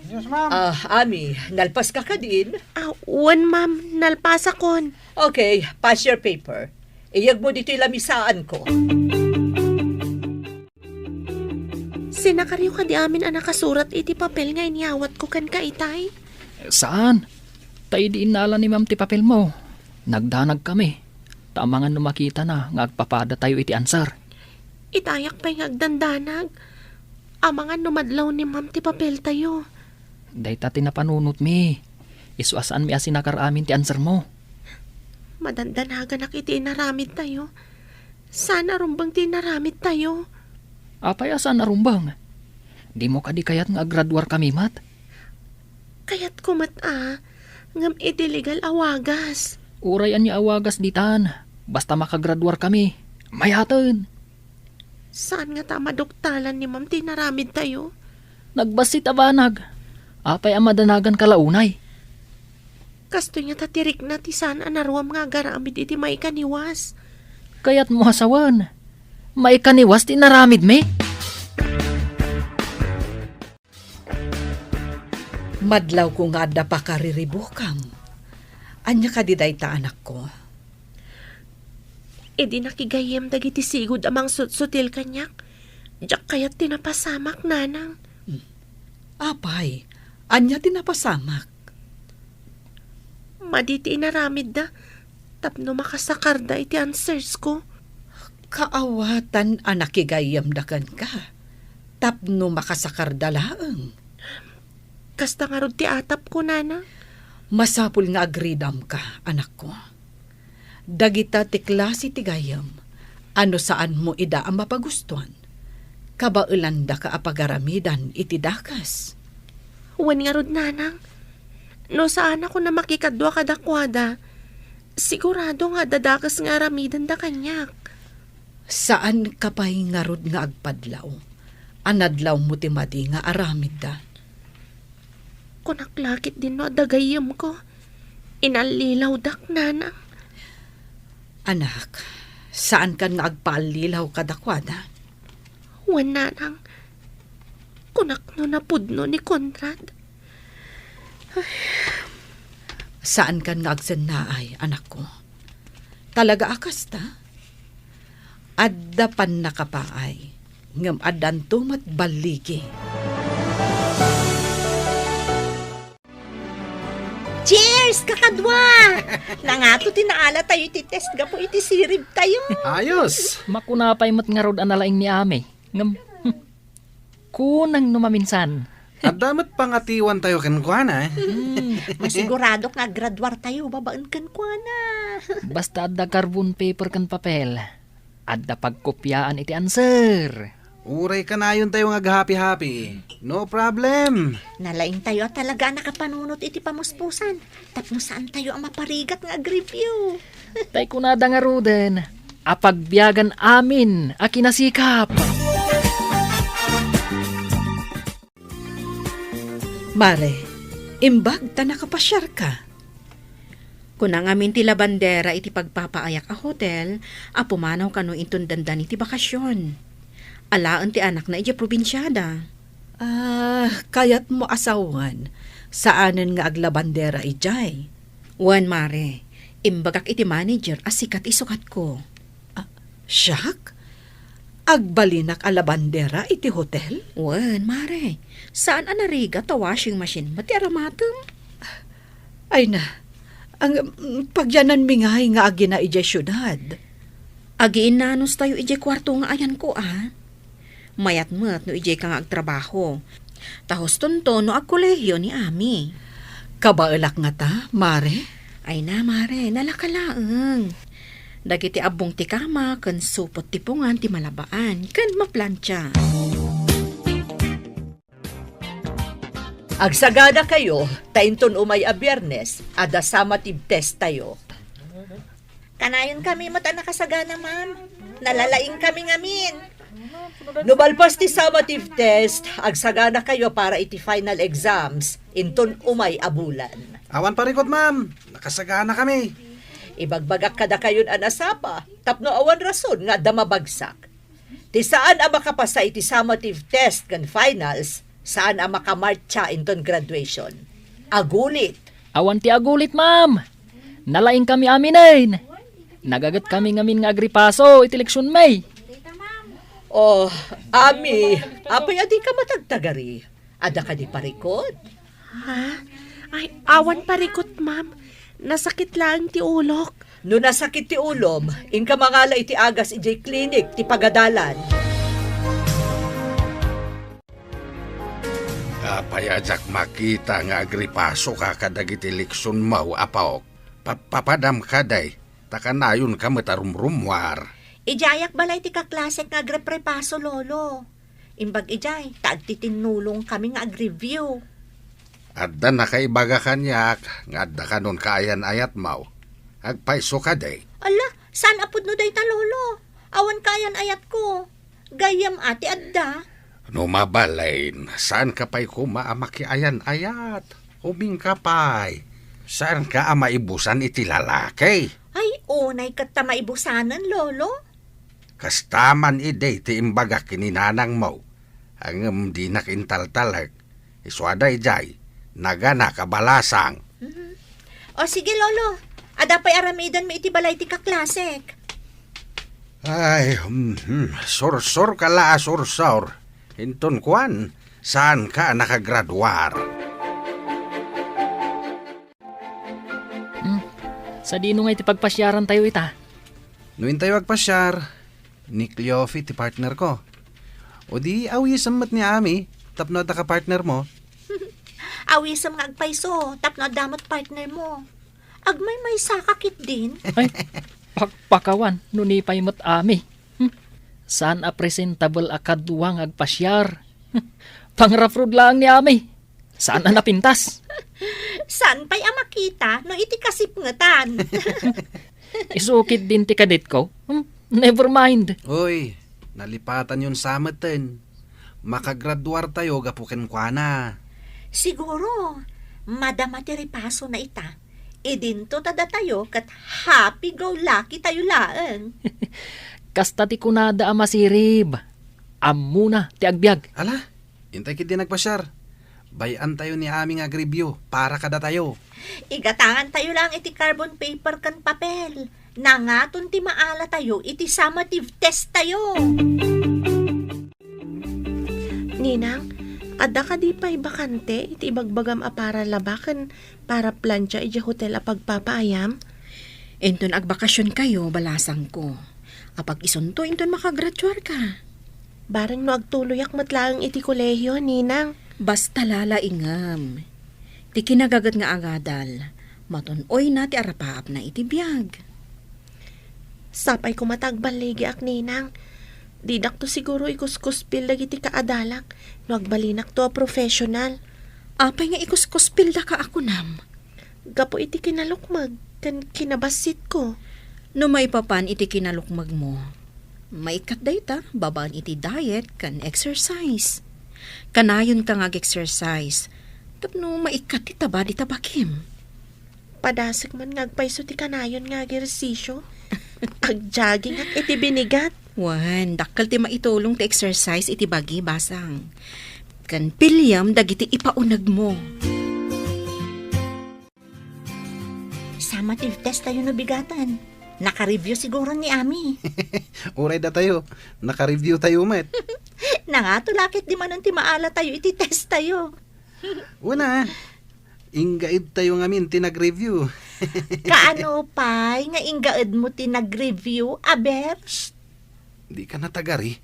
Yes, ma'am. Ah, Ami, nalpas ka kadin? Ah, wen, ma'am. Nalpasakon. Okay, pass your paper. Iyegmo ditoy lamisaan ko. Sinakaryo kadi amin a nakasurat iti papel nga inyawat ko kenka itay? Saan. Ta idi innala ni ma'am ti papelmo, nagdanag kami. Ta amangan no makitana nga agpapadatayo iti answer. Itayak pay nga agdandanag. Amangan no madlaw ni ma'am ti papeltayo. Dayta ti napanunotmi. Isu a saanmi a sinakar amin ti answermo. Madandanaganak iti inaramidtayo. Saan a rumbeng ti inaramidtayo. Apay a saan a rumbeng? Dimo kadi kayat nga aggraduar kami met? Kayatko met a, ngem iti legal a wagas. Uray ania a wagas ditan, basta makagraduar kami. Mayaten. Saan ngata a maduktalan ni ma'am ti inaramidtayo? Nagbassit a banag. Apay a madanagan ka la unay? Kastoy ngata ti rikna ti saan a naruam nga agaramid iti maikaniwas. Kayatmo a sawen, maikaniwas ti inaramidmi? Madlawko nga adda pakariribukam. Ania kadi dayta, anakko? Idi nakigayyem dagiti sigud a mangsutsutil kaniak, diak kayat ti napasamak, nanang. Hmm. Apay, ania ti napasamak? Madi ti inaramidda tapno makasakarda iti answers ko. Kaawatan a nakigayyemda kenka tapno makasakarda laeng. Kasta ngarud ti atapko, nana. Masapul nga agridamka, anakko. Dagita ti klase ti gayyem a no saanmo ida a mapagustuan, kabaelandaka a pagaramidan iti dakes. Wen ngarud, nanang, no saanakon a makikadua kadakuada, sigurado nga adda dakes nga aramidenda kaniak. Saanka pay ngarud nga agpadlaw a nadlawmo ti madi nga aramidda. Kunak la ketdin no adda gayyemko, inallilawdak, nanang. Anak, Saankan nga agpaallilaw kadakuada? Wen, nanang, kunak no napudno ni Conrad. Ay. Saankan nga agsennaay, anakko. Talaga a kasta? Adda pannakapaay, ngem addanto met balligi. Cheers, kakadua! Nangato ti naala tayo iti test gapu iti sirib tayo. Ayos! Makuna pay met ngarud a nalaing ni Ami. Ngem, hmm, kunang no maminsan. Adda met pangatiwan tayo kenkuana, eh. Hmm. Masiguradok nga aggraduar tayo babaen kenkuana. Basta adda carbon paper ken papel, adda pagkopiaan iti answer. Uray kanayon tayo nga aghappy-happy. No problem. Nalaing tayo a talaga a nakapanunot iti pamuspusan. Tapno saan tayo a maparigat nga agreview. Tay kunada ngaruden, a pagbiagan amin a kinasikap. Mare, imbag ta nakapasiarka. Kuna ngamin ti labandera iti pagpapaayak a hotel a pumanaw kano inton dandani ti bakasion. Alaen ti anakna idiay probinsiada. Ah, kayatmo a sawen, saanen nga aglabandera idiay? Wen, mare. Imbagak iti manager a sika ti sukatko. Ah, siak? Agbalinak a labandera iti hotel? Wen, mare. Saan a narigat ta washing machine met ti aramatem? Ay na, ang, mm, pagyananmi ngay nga agina idiay siudad. Agiinnanos tayo idiay kuarto nga ayanko, a. Mayat met no idiay ka nga agtrabaho. Ta hustonto no agkolehiyo ni Ami. Kabaelak ngata, mare? Ay na, mare, nalaka laeng. Dagiti abbong ti kama ken supot ti pungan ti malabaan ken maplantia. Agsagana kayo, ta inton umay a Biyernes, adda summative test tayo. Kanayon kami met a nakasagana, ma'am. Nalalaing kami ngamin. No malpas ti summative test, agsagana kayo para iti final exams, inton umay a bulan. Awan parikut, ma'am. Nakasagana kami. Ibagbagak kadakayon a nasapa, tapno awan rason nga adda mabagsak. Ti saan a makapasa iti summative test ken finals, saan a makamartsa inton graduation. Agulit. Awan ti agulit, ma'am. Nalaing kami aminen. Nagaget kami ngamin nga agripaso iti leksion, may. Oh, Ami, apay a dika matagtagari? Adda kadi parikut? Ha? Ay, awan parikut, ma'am. Nasakit laeng ti ulok. No nasakit ti ulom, inka mangala iti agas idiay klinik ti pagadalan. Apay a diak makita nga agripasoka kadagiti leksionmo, apo? Pappapadam kadi, ta kanayonka met a rumrummuar. Idiayak balay ti kaklasek nga agreprepaso, Lolo. Imbag idiay, ta agtitinnulong kami nga agreview. Adda nakaibaga kaniak nga adda kanon kaayan-ayatmo. Agpayso kadi? Ala, saan a pudno dayta, Lolo? Awan kaayan-ayatko. Gayyem a ti adda. No mabalin, saanka pay koma a makiayan-ayat? Umingka pay. Saanka a maibusan iti lalaki? Ay, unay ket ta maibusanen, Lolo. Kasta man idi ti imbagak ken ni nanangmo, ngem dinak intaltalek. Isu a daydiay, naganak a balasang. Mhm. O sige, Lolo, adda pay aramidenmi iti balay ti kaklasek. Ay, mhm, sursurka la a sursur. Inton kuan, saanka a nakagraduar? Hmm, sadino nga iti pagpasiaran tayo ita? No intayo agpasiar, ni Cleofe ti partnerko. O di, awisem met ni Ami, tapno adda ka partnermo. Awisem nga agpayso, tapno adda met partnermo. Agmaymaysaka ketdin. Ay, pakpakawan, no ni pay met Ami. Hmm. Saan a presentable a kadua nga agpasiar. Pangraprod laeng ni Ami. Saan a napintas. Saan pay a makita no iti kasipngetan? Isu ketdin ti kadetko. Hmm, never mind. Uy, nalipatanyon sa meten. Makagraduar tayo gapu kenkuana. Siguro, madama ti ripasona ita. Idinto ta datayo ket happy-go-lucky tayo laeng. Kasta ti kunada a masirib. Ammona ti agbiag. Ala, intay ketdi nagbasiar. Bay-antayo ni Ami nga agreview para kadatayo. Igatangantayo laeng iti carbon paper ken papel. Nangaton ti maalatayo iti summative test tayo. Ninang, adda kadi pay bakante iti ibagbagam a para laba ken para plancha idiay hotel a pagpapaayam? Inton agbakasionkayo, balasangko. Apag-isunto inton makagraduarka. Bareng no agtuloyak met laeng iti kolehio, Ninang. Basta lalaingem. Ti kinagaget nga agadal, matun-oyna ti arapaapna iti biag. Sapay koma ta agballigiak, Ninang. Didakto siguro ikuskuspil dagiti kaadalak no agbalinakto a professional. Apay nga ikuskuspildaka a kunam? Gapu iti kinalukmeg ken kinabassitko. No maipapan iti kinalukmegmo, maikkat dayta babaen iti diet ken exercise. Kanayonka nga ag-exercise tapno maikkat ti tabad ita bakim. Padasek man nga agpayso ti kanayon nga agersisyo. Agjoggingak iti binigat. Wen, dakkel ti maitulong ti exercise iti bagi, basang. Ken piliem dagiti ipaunegmo. Summative test tayo no bigaten. Naka-review siguro ni Ami. Uray datayo, naka-review tayo met. Nangato la ketdi manen ti maalatayo iti test tayo. Una, inggaedtayo ngamin ti nag-review. Kaano pay nga inggaedmo ti nag-review, aber? Shh! Dika natagari.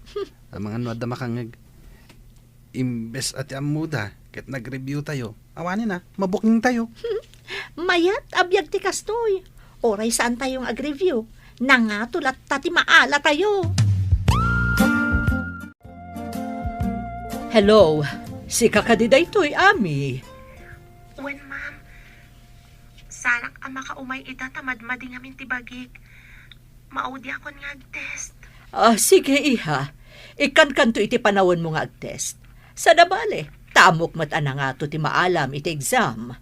Amangan no adda makangngeg. Imbes a ti ammoda ket nag-review tayo, awanen a, mabukeng tayo. Mayat a biag ti kastoy. Uray saan tayo nga ag-review, nangato latta ti maala tayo. Hello, sika kadi daytoy, Ami? Wen, ma'am. Saanak a makaumay ita ta madmadi ngamin ti bagik. Maudiakon nga agtest. Ah, sige, iha. Ikkankanto iti panawenmo nga agtest. Saan a bale, ta ammok met a nangato ti maalam iti exam.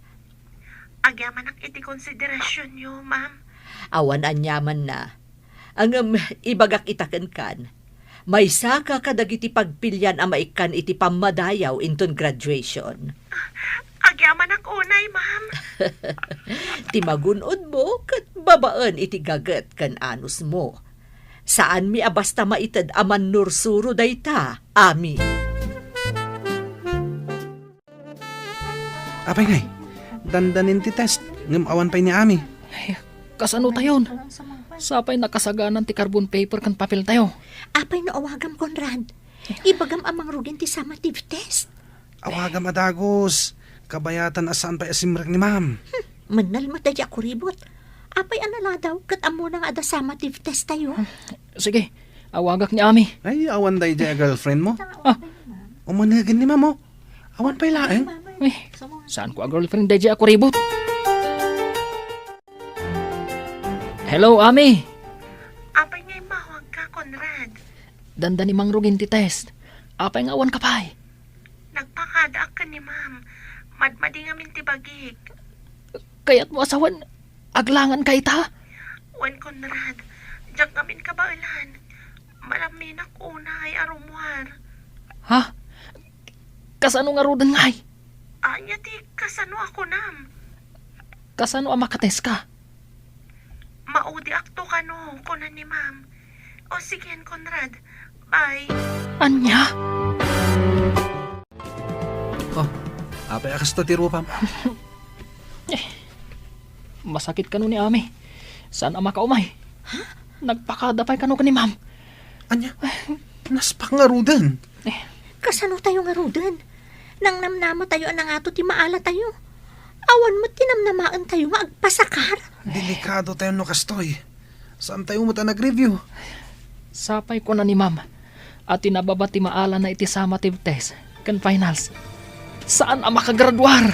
Agyamanak iti konsiderasionyo, ma'am. Awan aniamanna. Ngem ibagak ita kenkan, maysaka kadagiti pagpilian a maikkan iti pammadayaw inton graduation. Agyamanak unay, ma'am. Ti magun-odmo ket babaen iti gaget ken anusmo. Saanmi a basta maited a mannursuro dayta, Ami. Apay ngay, dandanin ti test, ngem awan pay ni Ami. Ay, kasano tayon? Sapay nakasaganan ti carbon paper ken papel tayo. Apay no awagam, Conrad? Ibagam a mangrugin ti summative test. Awagam a dagus. Kabayatan a saan pay a simrek ni ma'am. Hmm, mennel met daydi a kuribot. Apay a naladaw ket ammona nga adda summative test tayo? Sige, awagak ni Ami. Ay, awan daydi a girlfriend mo? Ah. Umanegen ni ma'am, oh. Awan pay laeng. Eh, saanko a girlfriend daydi a kuribot? Hello, Ami. Apay nga immawagka, Conrad? Dandani mangrugin ti test. Apay nga awanka pay? Nagpakadaak ken ni ma'am. Madmadi ngamin ti bagik. Kayatmo a sawen, aglanganka ita? Wen, Conrad, diak ngamin kabaelan. Malamminak unay a rummuar. Ha? Kasano ngaruden ngay? Ania ti kasano a kunam? Kasano a makateska? Maudiakto kano, kuna ni ma'am. O sigen, Conrad. Bye. Ania? Oh, apay a kasta ti rupam? Eh, masakit kano ni Ami. Saan a makaumay? Ha? Nagpakada pay kano ken ni ma'am. Ania? Naspak ngaruden. Eh. Kasano tayo ngaruden? Nangnamnama tayo a nangato ti maala tayo. Awan met ti namnamaen tayo nga agpasakar. Delikado tayo no kastoy. Saan tayo met a nag-review? Sapay kuna ni ma'am a ti nababa ti maalana iti summative test ken finals, saan a makagraduar.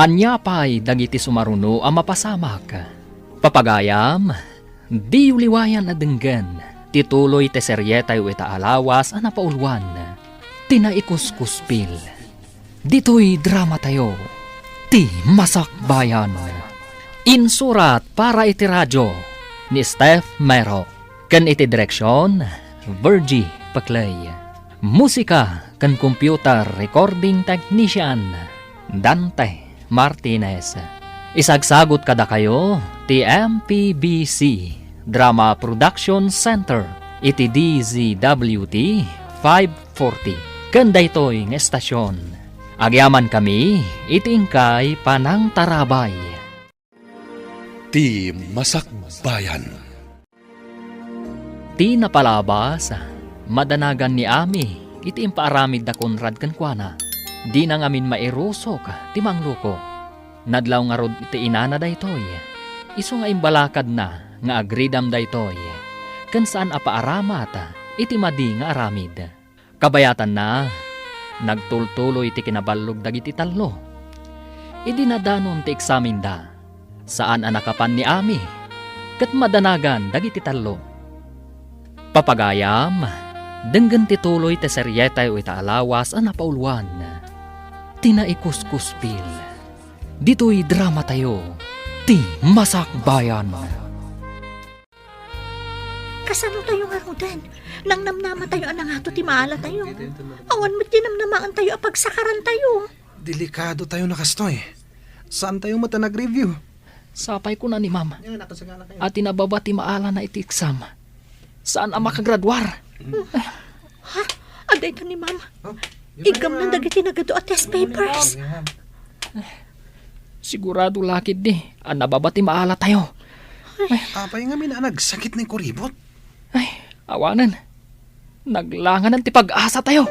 Ania pay dagiti sumaruno a mapasamak? Papagayam, diyo liwayan a denggen ti tuloy ti serietayo ita a lawas a napauluan, ti Naikuskuspil. Ditoy dramatayo, Ti Masakbayan. Insurat para iti radyo ni Steph Mero, ken iti direksion, Virgie Paclay. Musika ken computer recording technician, Dante Martinez. Isagsagut kadakayo ti M P B C Drama Production Center iti D Z W T five forty. Ken daytoy nga estasion, agyamankami iti inkay panangtarabay. Ti Masakbayan. Ti napalabas, madanagan ni Ami iti impaaramid da Conrad kenkuana. Dina ngamin mairusok ti mangluko. Nadlaw ngarud ti inana daytoy. Isu nga imbalakadna nga agridam daytoy, ken saan a paaramat iti madi nga aramid. Kabayatanna, nagtultuloy ti kinaballog dagiti tallo. Idi nadanon ti eksamenda, saan a nakapan ni Ami, ket madanagan dagiti tallo. Papagayam, denggen ti tuloy ti serietayo ita a lawas a napauluan, Ti Naikuskuspil. Ditoy dramatayo, Ti Masakbayan. Kasano tayo ngaruden? Nangnamnama tayo a nangato ti maala tayo. Awan met ti namnamaen tayo a pagsakaran tayo. Delikado tayo na kastoy. Saan tayo met a nag-review? Sapay kuna ni Ma'am. Yan, nakasagana kayo. A ti nababa ti maalana iti exam, saan a makagraduar. Ha? Adda ita ni Ma'am. Oh, yun na, Iggamnan Ma'am. Dagiti nagadu a test papers. Yun na, Ma'am. Sigurado la ketdi a nababa ti maala tayo. Apay ngamin a nagsakit ni Kuribot? Ay, awanen. Naglanganan ti pag-asa tayo.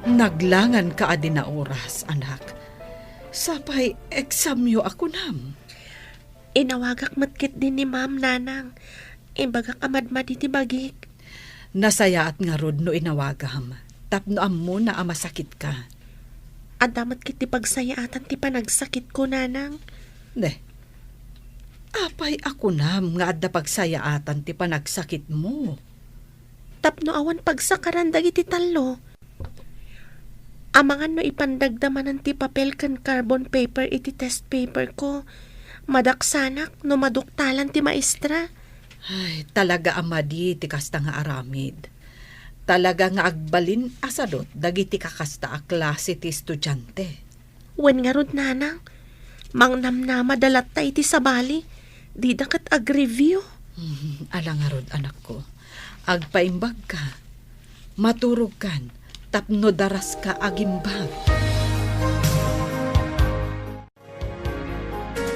Naglangan ka a di naoras, anak. Sapay examyo a kunam. Inawagak met ketdi ni Ma'am, Nanang. Imbagak a madmadi ti bagik. Nasayaat ngarud no inawagam, tapno ammona a masakitka. Adda met ketdi pagsayaatan ti panagsakitko, Nanang. Ne, apay a kunam nga adda pagsayaatan ti panagsakitmo? Tapno awan pagsakaran dagiti tallo. Amangan no ipandagda manen ti papel ken carbon paper iti test paperko. Madaksanak no maduktalan ti maestra. Ay, talaga a madi ti kasta nga aramid. Talaga nga agbalin a sadut dagiti kakasta a klase ti estudiante. Wen ngarud, Nanang, mangnamnamada latta iti sabali, dida ket agreview. Hmm, ala ngarud, anakko. Agpaimbagka. Maturogkan tapno daraska agimbag.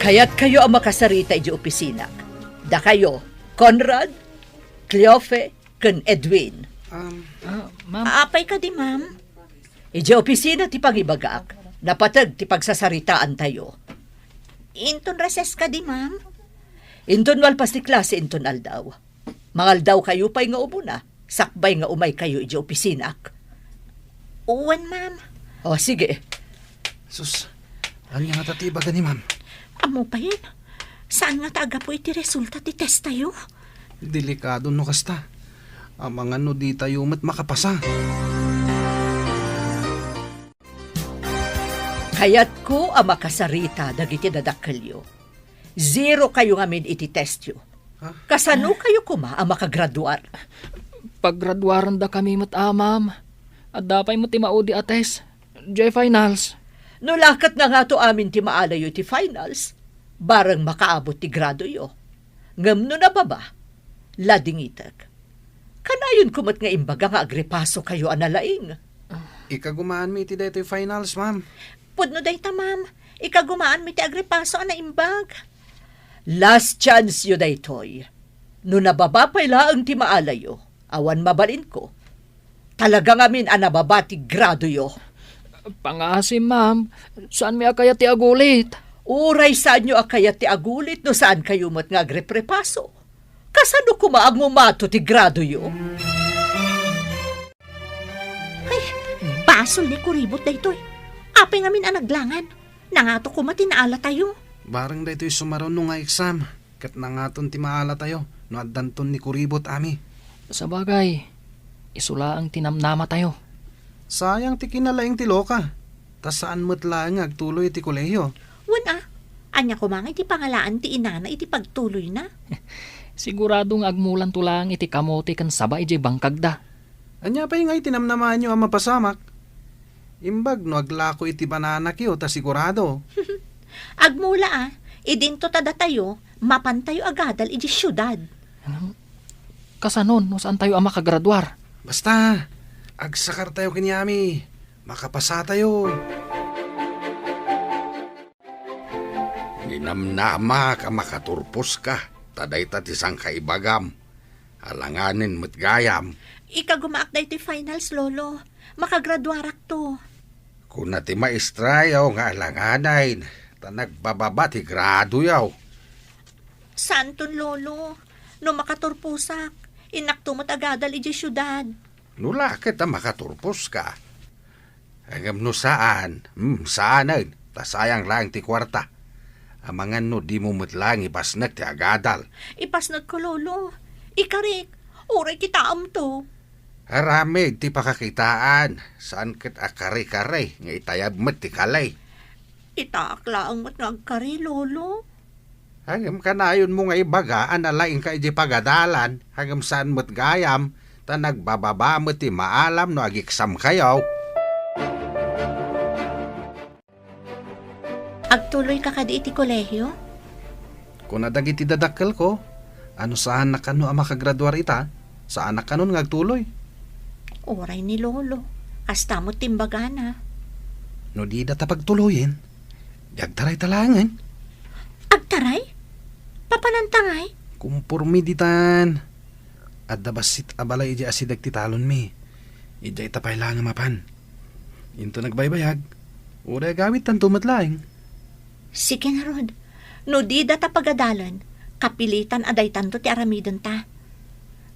Kayatkayo a makasarita idiay opisinako. Dakayo, Conrad, Cleofe, ken Edwin. Um, Ah, ma'am. Apay kadi, ma'am? Idiay opisina ti pangibagak, napateg ti pagsasaritaantayo. Inton recess kadi, ma'am? Inton malpas ti klase inton aldaw. Mangaldawkayo pay nga umuna, sakbay nga umaykayo idiay opisinak. Wen, ma'am. O, sige. Sus, ania ngata ti ibaga ni ma'am? Ammo payen, saan ngata a gapu iti resulta ti testayo? Delikado no kasta. Amangan no ditayo met makapasa. Kayatko a makasarita dagiti dadakkelyo. Zero kayo ngamin iti testyo. Ha? Kasano kayo koma a makagraduar? Paggraduarendakami met, a, ma'am. Adda pay met ti maudi a test. Diay finals. No la ket nangato amin ti maalayo iti finals, bareng makaabot ti gradoyo. Ngem no nababa, ladingitek. Kanayonko met nga imbaga nga agrepasokayo a nalaing. Ikagumaanmi iti daytoy finals, ma'am. Pudno dayta, ma'am. Ikagumaanmi ti agrepaso a naimbag. Last chance yo daytoy. No nababa pay laeng ti maalayo, awan mabalinko. Talaga ngamin a nababa ti gradoyo. Pangasim, ma'am. Saanmi a kayat ti agulit. Uray saanyo a kayat ti agulit no saan kayo met nga agreprepaso. Kasano koma a ngumato ti gradoyo? Ay, basol ni Kuribot daytoy. Apay ngamin a naglangan? Nangato koma ti naalatayo. Bareng daytoy sumaruno nga exam, ket nangaton ti maalatayo no addanton ni Kuribot, Ami. Sabagay, isu laeng ti namnamatayo. Sayang ti kinalaing ti loka, ta saan met laeng nga agtuloy iti kolehio. Wen a, ania koma nga iti pangalaan ti inana iti pagtuloyna? Sigurado nga agmulanto laeng iti kamote ken saba idiay bangkagda. Ania pay nga iti namnamaanyo a mapasamak? Imbag no aglako iti bananakyo ta sigurado. Agmula a, idinto ta datayo, mapantayo agadal idiay siudad. Kasanon no saantayo a makagraduar? Basta, agsakartayo ken Yami. Makapasatayo. Ninamnamak a makaturposka, ta dayta ti sangkaibagam. Alanganen met gayam. Ikagumaak daytoy finals, Lolo. Makagraduarakto. Kuna ti maestrayo nga alanganen, ta nagbababa ti gradoyo. Saanton, Lolo. No makaturposak, innakto met agadal idiay siudad. No la ket a makaturposka. Ngem no saan, hmm, saanen, ta sayang laeng ti kuarta. Amangan no dimo met laeng ipasnek ti agadal. Ipasnekko, Lolo. Ikarik, uray kitaemto. Aramid ti pakakitaan, saan ket a kare-kare nga itayab met ti kali. Itaak laeng met nga agkari, Lolo. Ngem kanayonmo nga ibaga a nalaingka idiay pagadalan, ngem saan met gayam, ta nagbababa met ti maalam no agiksamkayo. Agtuloyka kadi iti kolehio? Kuna dagiti dadakkelko, a no saanak kano a makagraduar ita, saanak kanon nga agtuloy. Uray ni Lolo, kasta met ti imbagana. No dida ta pagtuloyen, di agtarayta laengen. Agtaray? Papananta ngay? Kumpormi ditan. Adda bassit a balay idiay asideg ti talonmi. Idiayta pay laeng a mapan. Inton agbaybayag, uray agawidtanto met laeng. Sige ngarud, no dida ta pagadalen, kapilitan a daytanto ti aramidenta.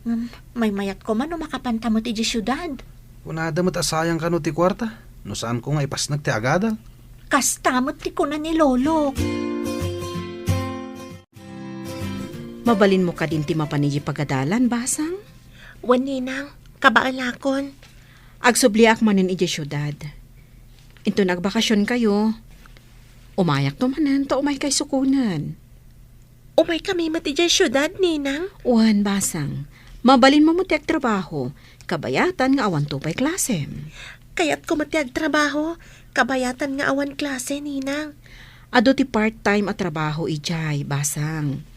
Ngem, maymayat koma no makapanta met idiay siudad. Kunada met a sayang kano ti kuarta, no saanko nga ipasnek ti agadal. Kasta met ti kuna ni Lolo. Mabalinmo kadin ti mapan idiay pagadalan, Basang? Wen, Ninang, kabaelakon. Agsubliak manen idiay siudad. Inton agbakasionkayo, umayakto manen ta umaykay sukonen. Umaykami met idiay siudad, Ninang? Wen, Basang. Mabalinmo met ti agtrabaho, kabayatan nga awanto pay klasem. Kayatko met ti agtrabaho, kabayatan nga awan klase, Ninang. Adu ti part-time a trabaho idiay, Basang.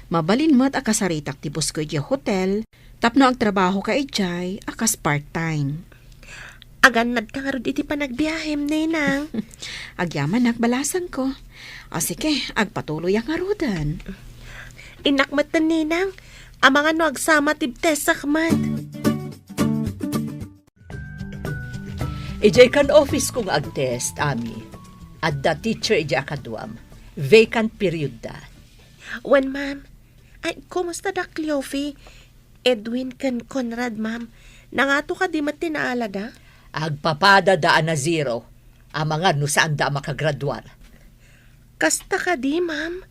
Mabalin met a kasaritak ti busko idiay hotel, tapno agtrabahoka idiay a kas part-time. Agannadka ngarud iti panagbiahem, Ninang. Agyamanak, balasangko. A, sige, agpatuloyak ngaruden. Innak metten, Ninang. Amangan no agsama ti test sakmet. Idiay kan office ko nga agtest, Ami. Adda teacher idiay a kaduam. Vacant period da. Wen, ma'am. Ay, kumusta da Cleofe? Edwin ken Conrad, ma'am. Nangato kadi met ti naalada? Agpapada da a na zero. Amangan no saan da a makagraduar. Kasta kadi, ma'am?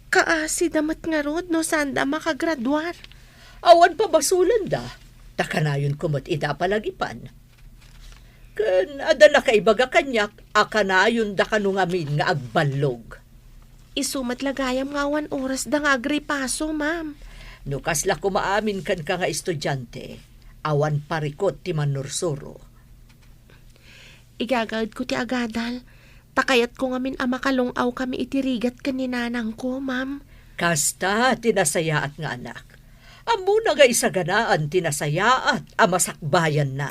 Kaasi da met ngarud no saan da makagraduar. Awan pabasolanda, ta kanayon ko met ida palagipan. Ken adda nakaibaga kaniak a kanayon da kano ngamin nga agballog. Isu met la gayam nga awan oras da nga agripaso, ma'am. No kasla koma amin kenka nga estudiante, awan parikut ti mannursuro. Igagaedko ti agadal, ta kayatko ngamin a makalung-awkami iti rigat ken ni nanangko, ma'am. Kasta ti nasayaat nga anak. Ammona nga isaganaan ti nasayaat a masakbayanna.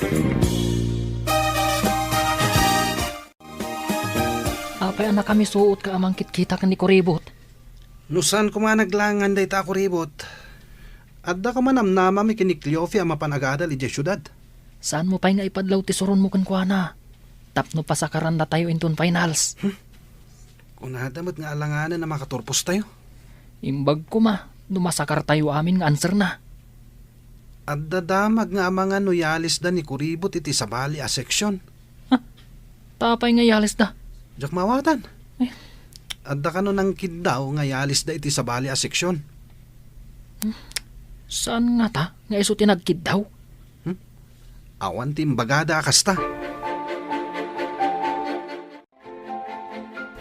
Apay a nakamisuotka a mangkitkita ken ni Kuribot? No saan koma naglangan dayta a Kuribot, adda koma namnamami ken ni Cleofe a mapan agadal idiay siudad. Saanmo pay nga ipadlaw ti suronmo kenkuana tapno pasakarannatayo inton finals? Hmm? Kunada met nga alanganen a makaturpostayo. Imbag koma no masakartayo amin nga answerna. Adda damag nga amangan no yalisda ni Kuribot iti sabali a seksyon. Ha? Apay nga yalisda? Diak maawatan. Eh? Adda kano nangkiddaw nga yalisda iti sabali a seksyon. Hmm? Saan ngata nga isu ti nagkiddaw? Hmm? Awan ti imbagada a kasta.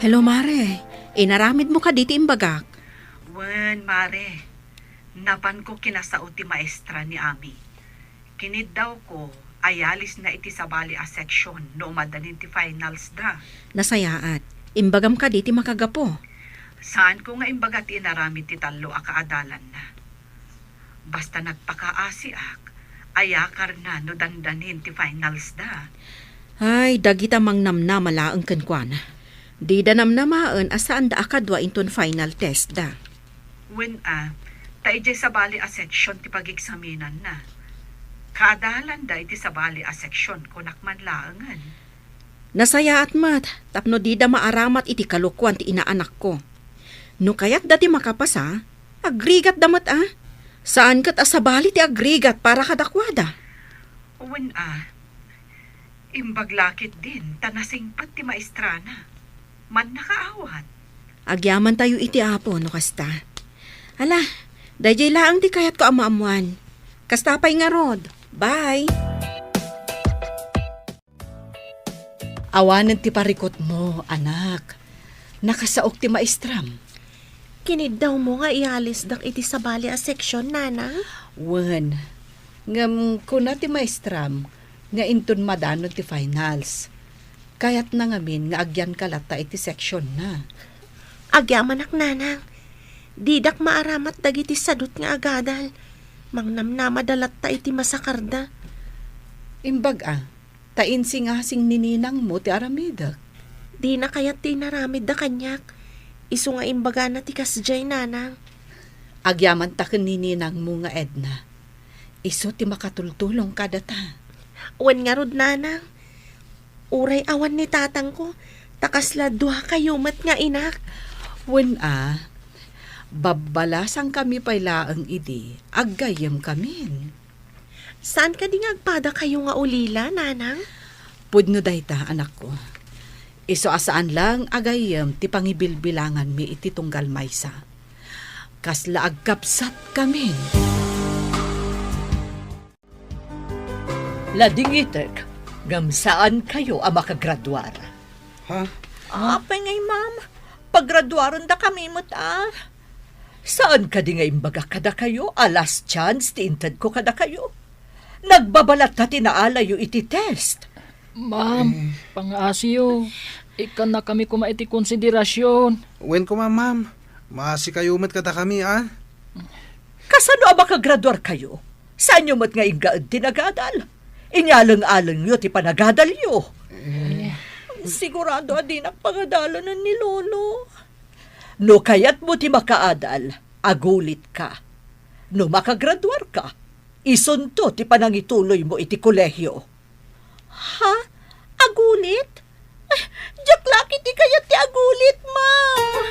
Hello, Mare. Inaramidmo kadi ti imbagak? Wen, Mare. Napanko kinasao ti maestra ni Ami. Kiniddawko, ayalisna iti sabali a section no umadanin ti finals da. Nasayaat. Imbagam kadi ti makagapu? Saanko nga imbaga ti inaramid ti tallo a kaadalanna. Basta nagpakaasiak, ayakarna no dandanin ti finals da. Ay, dagita mangnamnama laeng kenkuana. Dida namnamaen a saanda a kadua inton final test da. Wen a, ta idiay sabali a section ti pageksaminanna. Kaadalanda iti sabali a section, kunak man laengen. Nasayaat met tapno dida maaramat iti kalokuan ti inaanakko. No kayatda ti makapasa, agrigatda met a. Saan ket a sabali ti agrigat para kadakuada. Wen a, imbag la ketdin ta nasingpet ti maestrana. Mannakaawat. Agyamantayo iti Apo no kasta. Ala, daydiay laeng ti kayatko a maammoan. Kasta pay ngarud. Bye! Awanen ti parikutmo, anak. Nakasaok ti maestram. Kiniddawmo nga iyalisdak iti sabali a section, Nanang? Wen, ngem kuna ti maestram nga inton madanon ti finals, kayatna ngamin nga agyanka latta iti sectionna. Agyamanak, Nanang. Didak maaramat dagiti sadut nga agadal. Mangnamnamada latta iti masakarda. Imbag a, ta insingasing ni ninangmo ti aramidek. Dina kayat ti inaramidda kaniak. Isu nga imbagana ti kasdiay, Nanang. Agyamanta ken ni ninangmo nga Edna. Isu ti makatultulong kadata. Wen ngarud, Nanang. Uray awan ni tatangko, ta kasla duakayo met nga inak. Wen a, babbalasangkami pay laeng idi, aggayyemkamin. Saan kadi nga agpadakayo nga ulila, Nanang? Pudno dayta, anakko. Isu a saan laeng a gayyem ti pangibilbilanganmi iti tunggal maysa. Kasla agkabsatkamin. Ladingitek, ngem saankayo a makagraduar. Ha? Apay ngay, ma'am? Pagraduarendakami met a. Saan kadi nga imbagak kadakayo a last chance ti intedko kadakayo? Nagbabalatta ti naalayo iti test. Ma'am, eh, pangaasiyo. Ikkannakami koma iti konsiderasyon. Wen koma, ma'am. Maasikayo met kadakami, a? Kasano a makagraduarkayo? Saanyo met nga inggaed ti nagadal? Inyaleng-alengyo ti panagadalyo. Eh. Sigurado a dinak pangadalanen ni Lolo. No kayatmo ti makaadal, agulitka. No makagraduarka, isunto ti panangituloymo iti kolehio. Ha? Agulit? Ay, diak la ketdi kayat ti agulit, ma'am.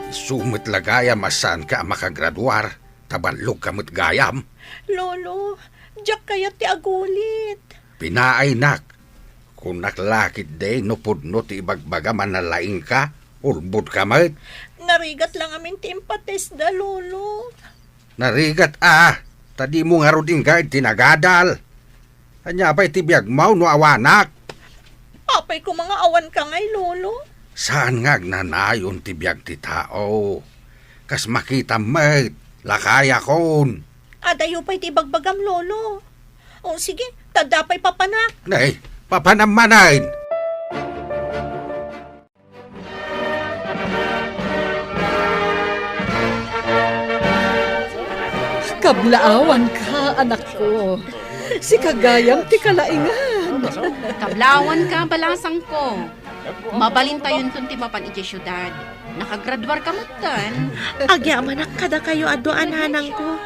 Isu met la gayam a saanka a makagraduar, ta ballogka met gayam. Lolo, diak kayat ti agulit. Pinaaynak, kunak la ketdi no pudno ti ibagbagam a nalaingka, ulbodka met. Narigat la ngamin ti impatestda, Lolo. Narigat a, ta dimo ngarud inggaed ti nagadal. Ania pay ti biagmo no awanak? Apay koma nga awanka ngay, Lolo? Saan nga agnanayon ti biag ti tao. Kas makitam met, lakayakon. Adayo pay ti ibagbagam, Lolo. O, sige, ta adda pay papanak. Nay, papanam manen. Kablaawanka, anakko. Sika gayam ti kalaingan. Kablaawanka, balasangko. Mabalintayonton ti mapan idiay siudad. Nakagraduarka metten. Agyamanak kadakayo a dua a nanangko.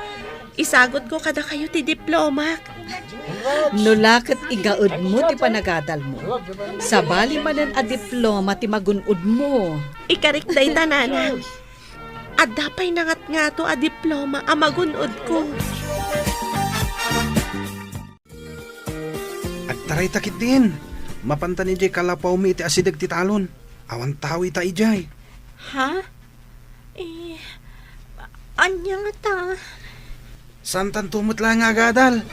Isagutko kadakayo ti diplomak. No la ket igaedmo ti panagadalmo, sabali manen a diploma ti magun-odmo. Ikarik dayta, nanang. Adda pay nangatngato a diploma a magun-odko. Agtarayta ketdin. Mapantan idiay kalapawmi iti asideg ti talon. Awan tao ita idiay. Ha? Eh, ania ngata? Saantanto met la nga agadal.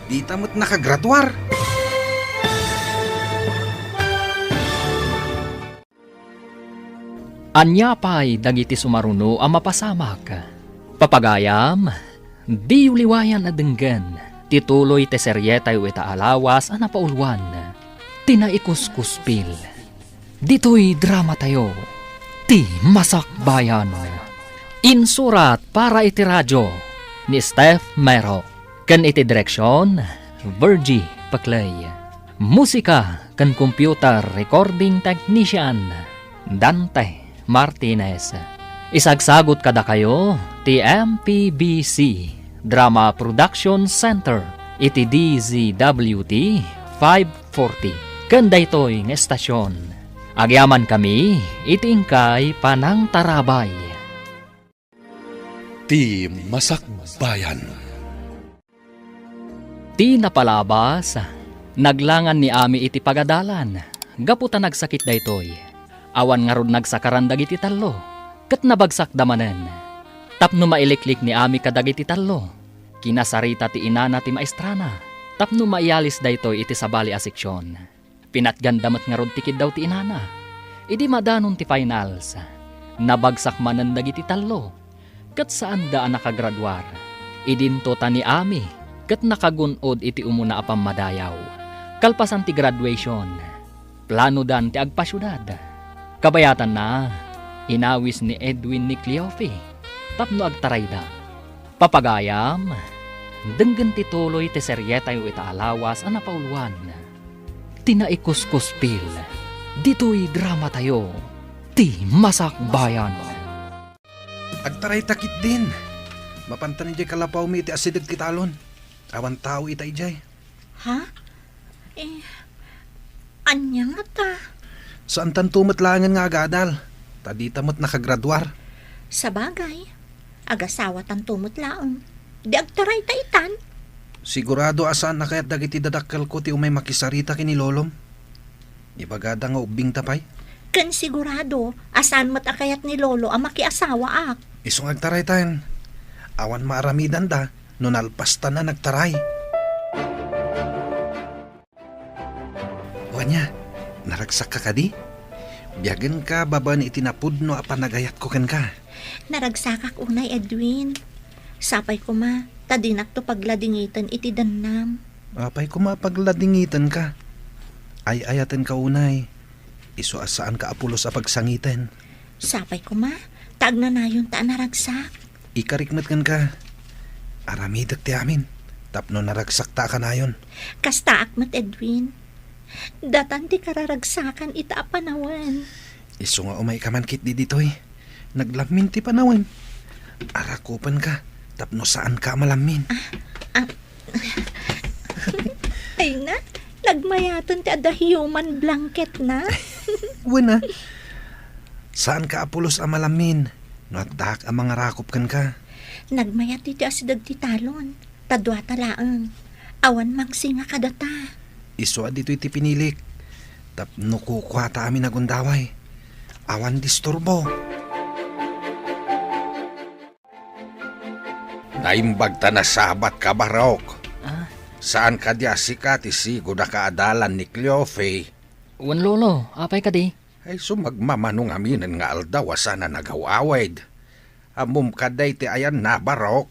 Dita met nakagraduar. Ania pay dagiti sumaruno a mapasamak? Papagayam, diyo liwayan a denggen ti tuloy ti serietayo ita a lawas a napauluan, ti Naikuskuspil. Ditoy dramatayo, ti Masakbayan. Insurat para iti radio ni Steph Mero, ken iti direksion, Virgie Paclay. Musika ken computer recording technician, Dante Martinez. Isagsagut kadakayo ti M P B C Drama Production Center iti D Z W T five forty. Ken daytoy nga estasion, agyamankami iti inkay panangtarabay. Ti Masakbayan. Ti napalabas, naglangan ni Ami iti pagadalan gapu ta nagsakit daytoy. Awan ngarud nagsakaran dagiti tallo, ket nabagsakda manen. Tapno mailiklik ni Ami kadagiti tallo, kinasarita ti inana ti maestrana tapno maiyalis daytoy iti sabali a seksion. Pinatganda met ngarud ti kiddaw ti inana. Idi madanon ti finals, nabagsak manen dagiti tallo, ket saanda a nakagraduar. Idinto ta ni Ami ket nakagun-od iti umuna a pammadayaw. Kalpasan ti graduation, planodan ti agpasiudad. Kabayatanna, inawis ni Edwin ni Cleofe tapno agtarayda. Papagayam, denggen ti tuloy ti serietayo ita a lawas a napauluan, ti Naikuskuspil. Ditoy dramatayo, ti Masakbayan. Agtarayta ketdin. Mapantan idiay kalapawmi iti asideg ti talon. Awan tao ita idiay. Ha? Eh, ania ngata? Saantanto met laengen nga agadal, ta dita met nakagraduar. Sabagay, agasawatanto met laeng. Di agtarayta itan? Sigurado a saan a kayat dagiti dadakkelko ti umay makisarita ken ni lolom. Ibagada nga ubbingta pay. Ken sigurado a saan met a kayat ni lolo a makiasawaak. Isu nga agtaraytan. Awan maaramidanda no nalpastan a nagtaray. O ania, naragsakka kadi? Biagenka babaen iti napudno a panagayatko kenka. Naragsakak unay, Edwin. Sapay koma ta dinakto pagladingiten iti dennam. Apay koma a pagladingitenka? Ay-ayatenka unay. Isu a saanka a pulos a pagsangiten. Sapay koma ta agnanayonta a naragsak. Ikarik met kenka. Aramidek ti amin tapno naragsakta a kanayon. Kastaak met, Edwin. Datan ti kararagsakan ita a panawen. Isu nga umayka man ketdi ditoy. Naglammin ti panawen. Arakupenka tapno saanka a malammin. Ah, ah. Ay na, nagmayaten ti adda human blanket na. Wen a. Saanka a pulos a malammin no addaak a mangarakop kenka. Nagmayat iti asideg ti talon. Ta duata laeng. Awan mangsinga kadata. Isu a ditoy ti pinilik. Tapno kukuata amin a gundaway. Awan disturbo. Naimbag ta nasabatka, Barok. Ah? Saan kadi a sika ti sigud a kaadalan ni Cleofe? Wen, Lolo, apay kadi? Ay, sumagmamano ngaminen nga aldaw a saan a nagaw-awid. Ammom kadi ti ayanna, Barok?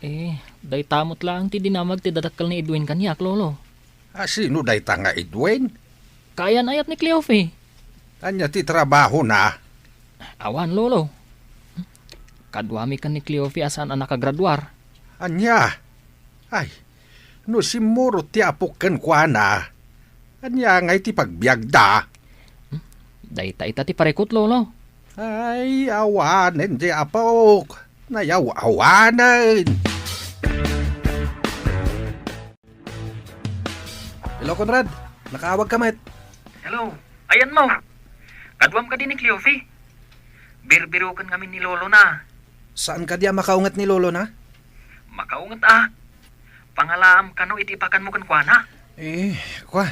Eh, dayta met laeng ti dinamag ti dadakkel ni Edwin kaniak, Lolo. A, sino dayta nga Edwin? Kaayan-ayat ni Cleofe. Ania ti trabahona? Awan, Lolo. Kaduami ken ni Cleofe a saan a nakagraduar. Ania? Ay, no simmurot ti apok kenkuana, ania ngay ti pagbiagda? Hmm? Dayta ita ti parikut, Lolo. Ay, awanen ti apok. Nayaw-awanen. Hello, Conrad. Nakaawag ka met. Hello. Ayanmo. Kaduam kadi ni Cleofe? Birbiroken ngamin ni lolo na. Saan kadi a makaunget ni lolo na? Makaunget a. Pangalaam kano iti ipakanmo kenkuana? Eh, kua.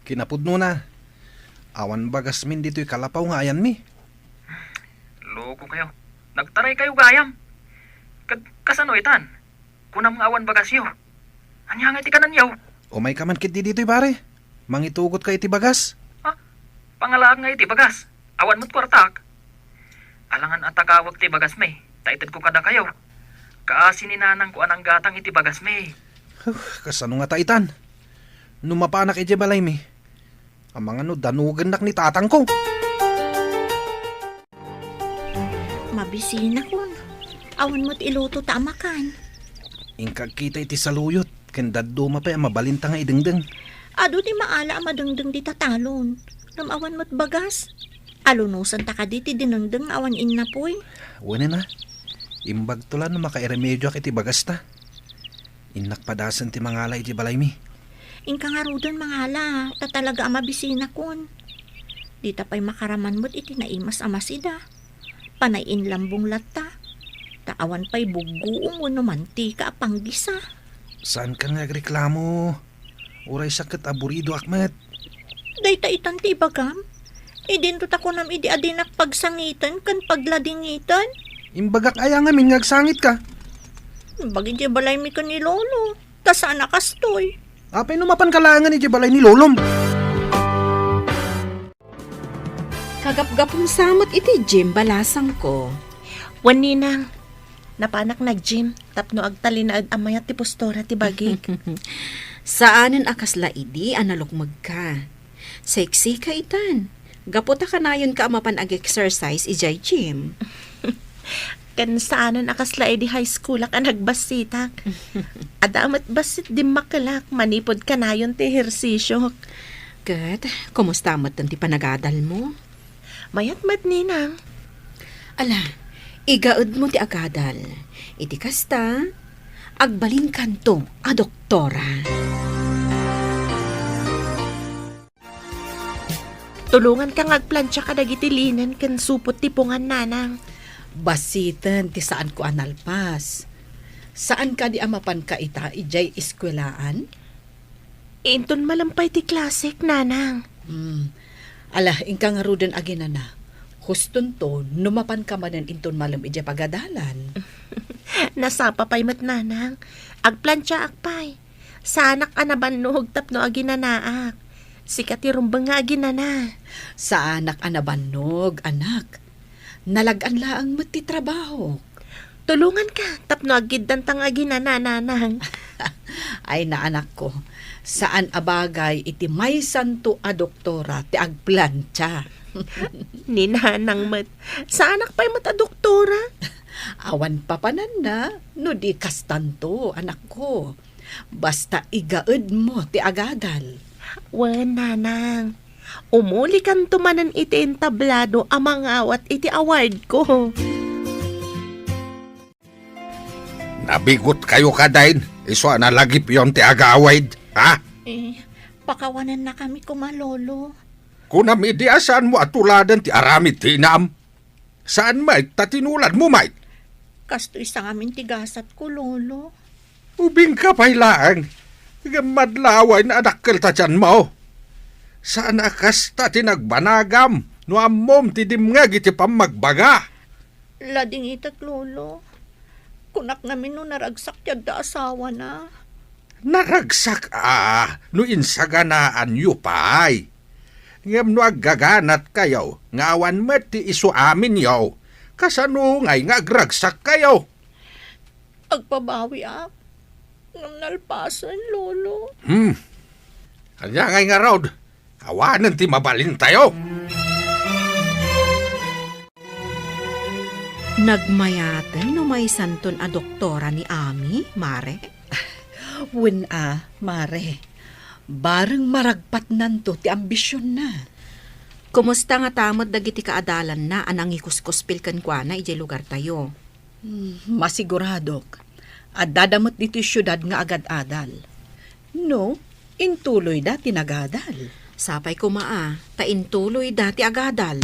Kinapudno na. Awan bagasmin ditoy kalapaw nga ayanmi. Loko kayo. Nagtaray kayo gayam. Ket kasano itan? Kunam nga awan bagasyo. Ania nga iti kananyo? Umayka man ketdi ditoy, pare. Mangitugotka iti bagas. Ha? Pangalaak nga iti bagas? Awan met kuartak. Alangan a tagawek ti bagasmi, ta itedko kadakayo. Kaasi ni nanangko a nanggatang iti bagasmi. Huh, kasano ngata itan? No mapanak idiay balaymi, amangan no danogennak ni tatangko. Mabisinakon. Awan met iluto ta a makan. Inka agkita iti saluyot, ken dadduma pay a mabalinta nga idengdeng. Adu ti maala a madengdeng dita talon. Ngem awan met bagas. Alunusanta kadi ti dinengdeng nga awan innapuy? Wen a. Imbagto la no makairemedioak iti bagasta. Innak padasen ti mangala iti balaymi. Inka ngaruden mangala, ta talaga a mabisinakon. Dita pay makaraman met iti naimas a masida. Panay inlambong latta. Ta awan pay buggoom wenno mantika a panggisa. Saankan nga agreklamo. Uray sa ket aburidoak met. Dayta itan ti ibagam? Idinto ta kunam idi a dinak pagsangiten ken pagladingiten? Imbagak aya ngamin nga agsangitka? Imbag idiay balaymi ken ni Lolo. Ta saan a kastoy. Apay no mapanka laengen idiay balay ni Lolom? Kagapgapun sa met iti gym, balasangko. Wen, Ninang. Napanak nag-gym tapno agtalinaed a mayat ti postura ti bagik. Saanen a kasla idi a nalukmegka. Sexy ka itan. Gapu ta kanayonka a mapan ag-exercise idiay gym. Ken saanen a kasla idi high schoolak a nagbassitak. Adda met bassit dimmakelak manipud kanayon ti ehersisiok. Ket, kumusta met ti panagadalmo? Mayat met, Ninang. Ala, igaedmo ti agadal. Iti kasta, agbalinkanto a doktora. Tulonganka nga agplancha kadagiti linen ken supot ti pungan, Nanang. Basiten ti saanko a nalpas. Saan kadi a mapanka ita idiay eskuelaan? Inton malem pay ti klasek, Nanang. Hmm. Ala, inka ngaruden aginana. Hustonto, no mapanka manen inton malem idiay pagadalan. Nasapa pay met, Nanang. Agplanchaak pay. Saanak a nabannog tapno aginanaak. Sika ti rumbeng nga aginana. Saanak a nabannog, anak. Nalag-an laeng met ti trabahok. Tulonganka tapno aggiddanta nga aginana, Nanang. Ay, naanakko, saan a bagay iti maysanto a doktora ti agplancha. Ni Nanang met, saanak pay met a doktora. Awan papananna no di kastanto, anakko. Basta igaedmo ti agadal. Wen, Nanang. Umulikanto manen iti entablado a mangawat iti awardko. Nabigotkayo kadi, isu a nalagipyon ti agawid, ha? Eh, pakawanennakami koma, Lolo. Kunam idi a saanmo a tuladen ti aramid ti inam. Saan met ta tinuladmo met? Kastoy sa ngamin ti gasatko, Lolo. Ubingka pay laeng, ngem madlawen a dakkel ta tianmo. Saan a kasta ti nagbanagam no ammom ti dimngeg iti pammagbaga. Ladingitek, Lolo. Kunak ngamin no naragsak ti adda asawana. Naragsak a no insaganaanyo pay. Ngem no aggaganatkayo nga awan met ti isuaminyo, kasano ngay nga agragsakkayo? Agbabawiak, ngem nalpasen, Lolo. Hmm. Ania ngay ngarud? Awanen ti mabalintayo. Nagmayaten no maysanton a doktora ni Ami, Mare? Wen a, Mare. Bareng maragpatnanto ti ambisionna. Kumusta ngata met dagiti kaadalanna a nangikuskuspil kenkuana idiay lugartayo? Hmm, masiguradok. Addada met ditoy siudad nga agad-adal. No, intuloyda ti nagadal. Sapay koma a, ta intuloyda ti agadal.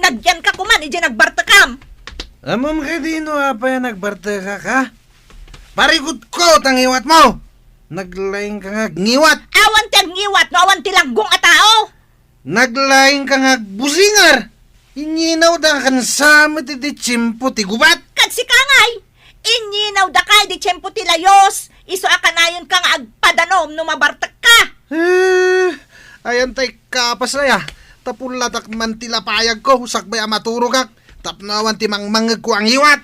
Agyanka koman idiay nagbartekam. Ammom kadi no apay a nagbartekak, ha? Parigutko ta ngiwatmo! Naglaingka nga agngiwat! Awan ti agngiwat no awan ti langgong a tao! Naglaingka nga agbusingar! Inyinawda ken sa met iti tiempo ti gubat! Ket sika ngay, inyinawdaka idi tiempo ti layus, isu a kanayonka nga agpadanom no mabartekka! Eh, ayan tay kapas aya, ta pullatak man ti lapayagko sakbay a maturogak, tapno awan ti mangmangngegko a ngiwat.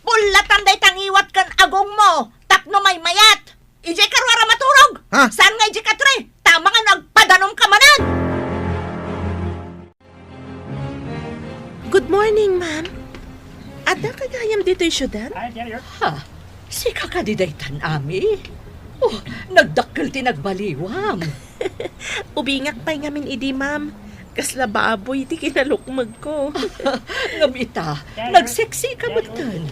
Pullatan dayta ngiwat ken agongmo tapno maymayat. Idiay karuara maturog. Ha? Saan nga idiay katri? Tama nga no agpadanomka manen. Good morning, ma'am. Addaka gayam ditoy siudad? Ha? Sika kadi daytan, Ami? Oh, nagdakkel ti nagbaliwam. Ubingak pay ngamin idi, ma'am. Kasla baboy ti kinalukmegko. Ngem ita, nagseksika metten.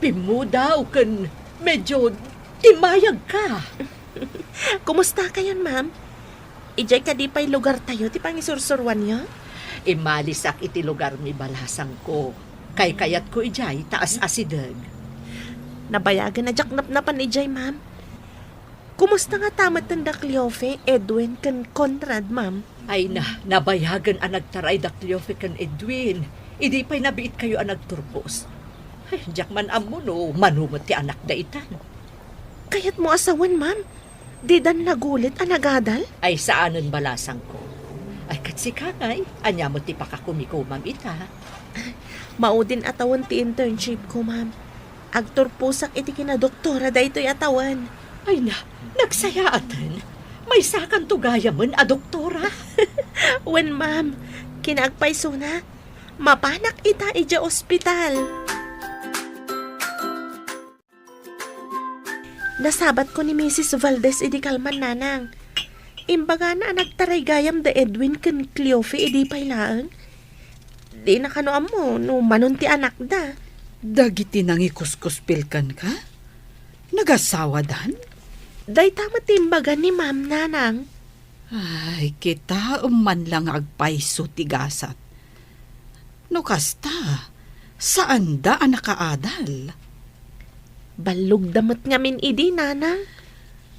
Pimmudaw ken medyo timmayagka. Kumusta kayon, ma'am? Idiay kadi pay lugartayo ti pangisursuroanyo? Immalisak iti lugarmi, balasangko. Kaykayatko idiay ta as-asideg. Nabayagen a diak napnapan idiay, ma'am. Kumusta ngata metten da Cleofe, Edwin, ken Conrad, ma'am? Ay na, nabayagen a nagtaray da Cleofe ken Edwin. Idi pay nabiitkayo a nagturpos. Ay, diak man ammo no mano met ti anakda itan. Kayatmo a sawen, ma'am? Didan nagulit a nagadal? Ay, saanen, balasangko. Ay, ket sika ngay, ania met ti pakakumikomam ita? Maudin a tawen ti internship ko, ma'am. Agturposak iti kinadoktora daytoy a tawen. Ay na, nagsayaaten. Maysakanto gayamen a doktora. Wen, ma'am. Kinaagpaysona, mapanak ita idiay ospital. Nasabatko ni Misis Valdez idi kalman, nanang. Imbagana a nagtaray gayam da Edwin ken Cleofe idi pay laeng. Dina kano ammo no manon ti anakda. Dagiti nangikuskuspil kenka? Nagasawadan? Dayta met ti imbaga ni Ma'am, nanang. Ay, kitaem man la nga agpayso ti gasat. No kasta, saanda a nakaadal. Ballogda met ngamin idi, nanang.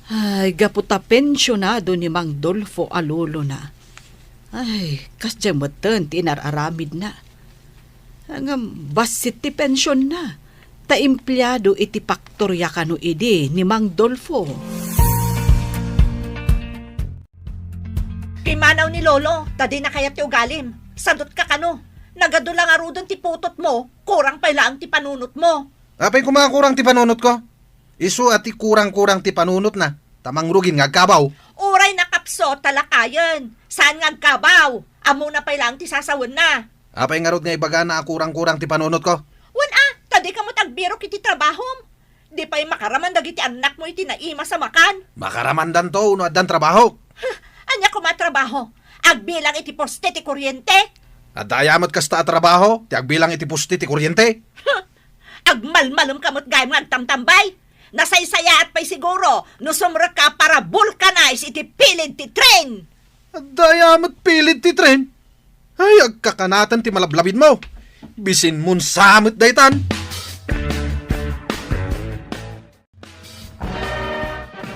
Ay, gapu ta pensionado ni Mang Dolfo a lolona. Ay, kasdiay metten ti inar-aramidna. Ngem bassit ti pensionna, ta empleado iti faktoria kano idi ni Mang Dolfo. Pimanaw ni Lolo, ta dina kayat ti ugalim. Sadutka kano. Nagadu la ngaruden ti putotmo, kurang pay laeng ti panunotmo. Apay koma a kurang ti panunotko? Isu a ti kurang-kurang ti panunotna, ta mangrugin nga agkabaw. Uray nakapso, ta lakayen. Saan nga agkabaw? Ammona pay laeng ti sasawenna. Apay ngarud nga ibagana a kurang-kurang ti panunotko? Wen a, ta dika met agbirok iti trabahom. Di pay makaraman dagiti annakmo iti naimas a makan. Makaramandanto no addan trabaho. Huh, ania koma a trabaho? Agbilang iti poste ti kuryente? Adda aya met kasta a trabaho ti agbilang iti poste ti kuryente? Huh, agmalmalemka met gayam nga agtamtambay. Nasaysayaat pay siguro no sumrekka a para vulcanize iti pilid ti tren. Adda aya met pilid ti tren? Ay, agkakanaten ti malablabidmo. Bisinmon sa met daytan.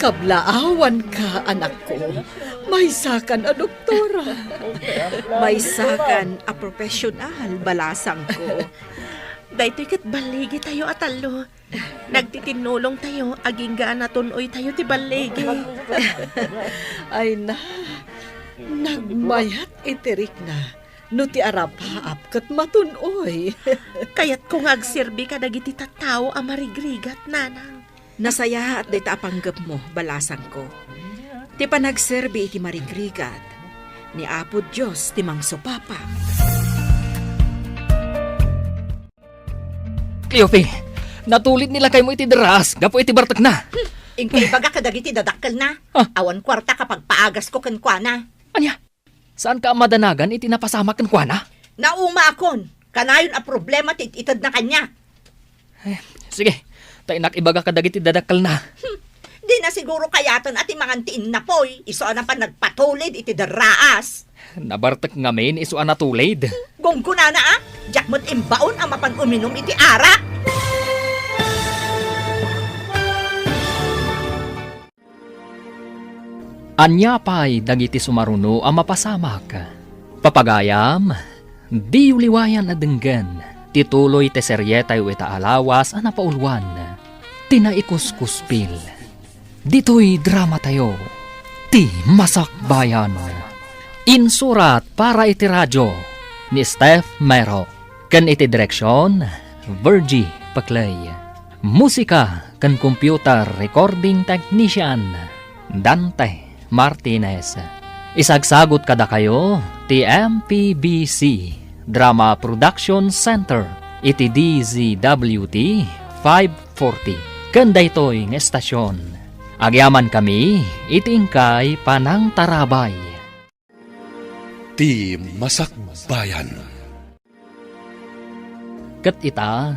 Kablaawanka, anakko. Maysakan a doktora. Maysakan a profesional, balasangko. Daytoy ket balligitayo a tallo. Nagtitinnulongtayo agingga a natun-oytayo ti balligi. Ay na, nagmayat iti rikna no ti arapaap ket matun-oy. Kayatko nga agserbi kadagiti tattao a marigrigat, nanang. Nasayaat dayta a panggepmo, balasangko. Ti panagserbi iti marigrigat, ni Apo Dios ti mangsupapa. Cleofe, natulid ni lakaymo iti derraas gapu iti bartekna. Hmm, inka ibaga kadagiti dadakkelna. Ah. Awan kuarta ka pagpaagasko kenkuana. Ania? Saanka a madanagan iti napasamak kenkuana? Naumaakon. Kanayon a problema ti it-itedna kaniak. Eh, sige, ta innak ibaga kadagiti dadakkelna. Hmm, dina siguro kayaten a ti mangan ti innapoy, isu a napan nagpatulid iti derraas. Nabartek ngamin isu a natulid. Hmm, Gunggonana, a? Diak met imbaon a mapan uminum iti arak. Ania pay dagiti sumaruno a mapasamak? Papagayam, diyo liwayan a denggen ti tuloy ti serietayo ita a lawas a napauluan, ti Naikuskuspil. Ditoy dramatayo, ti Masakbayan. Insurat para iti radio ni Steph Mero, ken iti direksion, Virgie Paclay. Musika ken computer recording technician, Dante Martinez. Isagsagut kadakayo ti M P B C Drama Production Center iti D Z W T five forty. Ken daytoy nga estasyon, agyamankami iti inkay panangtarabay. Ti Masakbayan. Ket ita,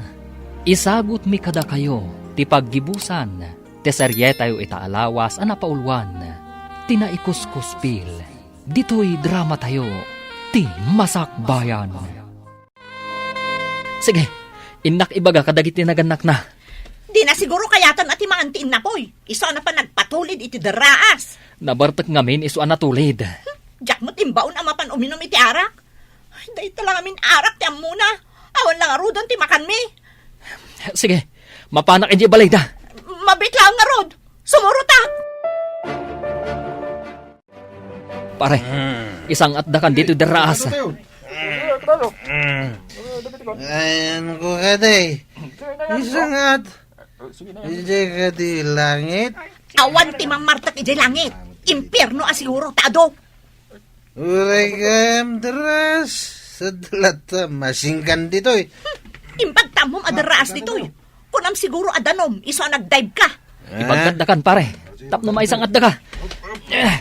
isagutmi kadakayo ti paggibusan ti serietayo ita a lawas a napauluan, ti Naikuskuspil. Ditoy dramatayo, ti Masakbayan. Sige, innak ibaga kadagiti nagannakna. Dina siguro kayatan a timaan ti innapoy. Isu a napan nagpatulid iti derraas. Nabartek ngamin isu a natulid. Diak met imbaon a mapan uminum iti arak. Ay, dayta la ngamin arak ti ammona. Awan la ngaruden ti makanmi. Sige, mapanak idiay balayda. Mabiit laeng ngarud. Sumurotak. Pare, isang-atdakan ditoy derraas. Ayanko kadi. Isang-at. Idiay kadi langit. Awan ti mammartek idiay langit. Impierno a siguro ta adu. Uray gayam derraas. Sadlat ta masingkan ditoy. Imbag ta ammom a derraas ditoy. Kunam siguro a danom, isu a nag-dive ka. Ah. Ibagkatdakan, pare. Tapno maisang-atdaka. Ah,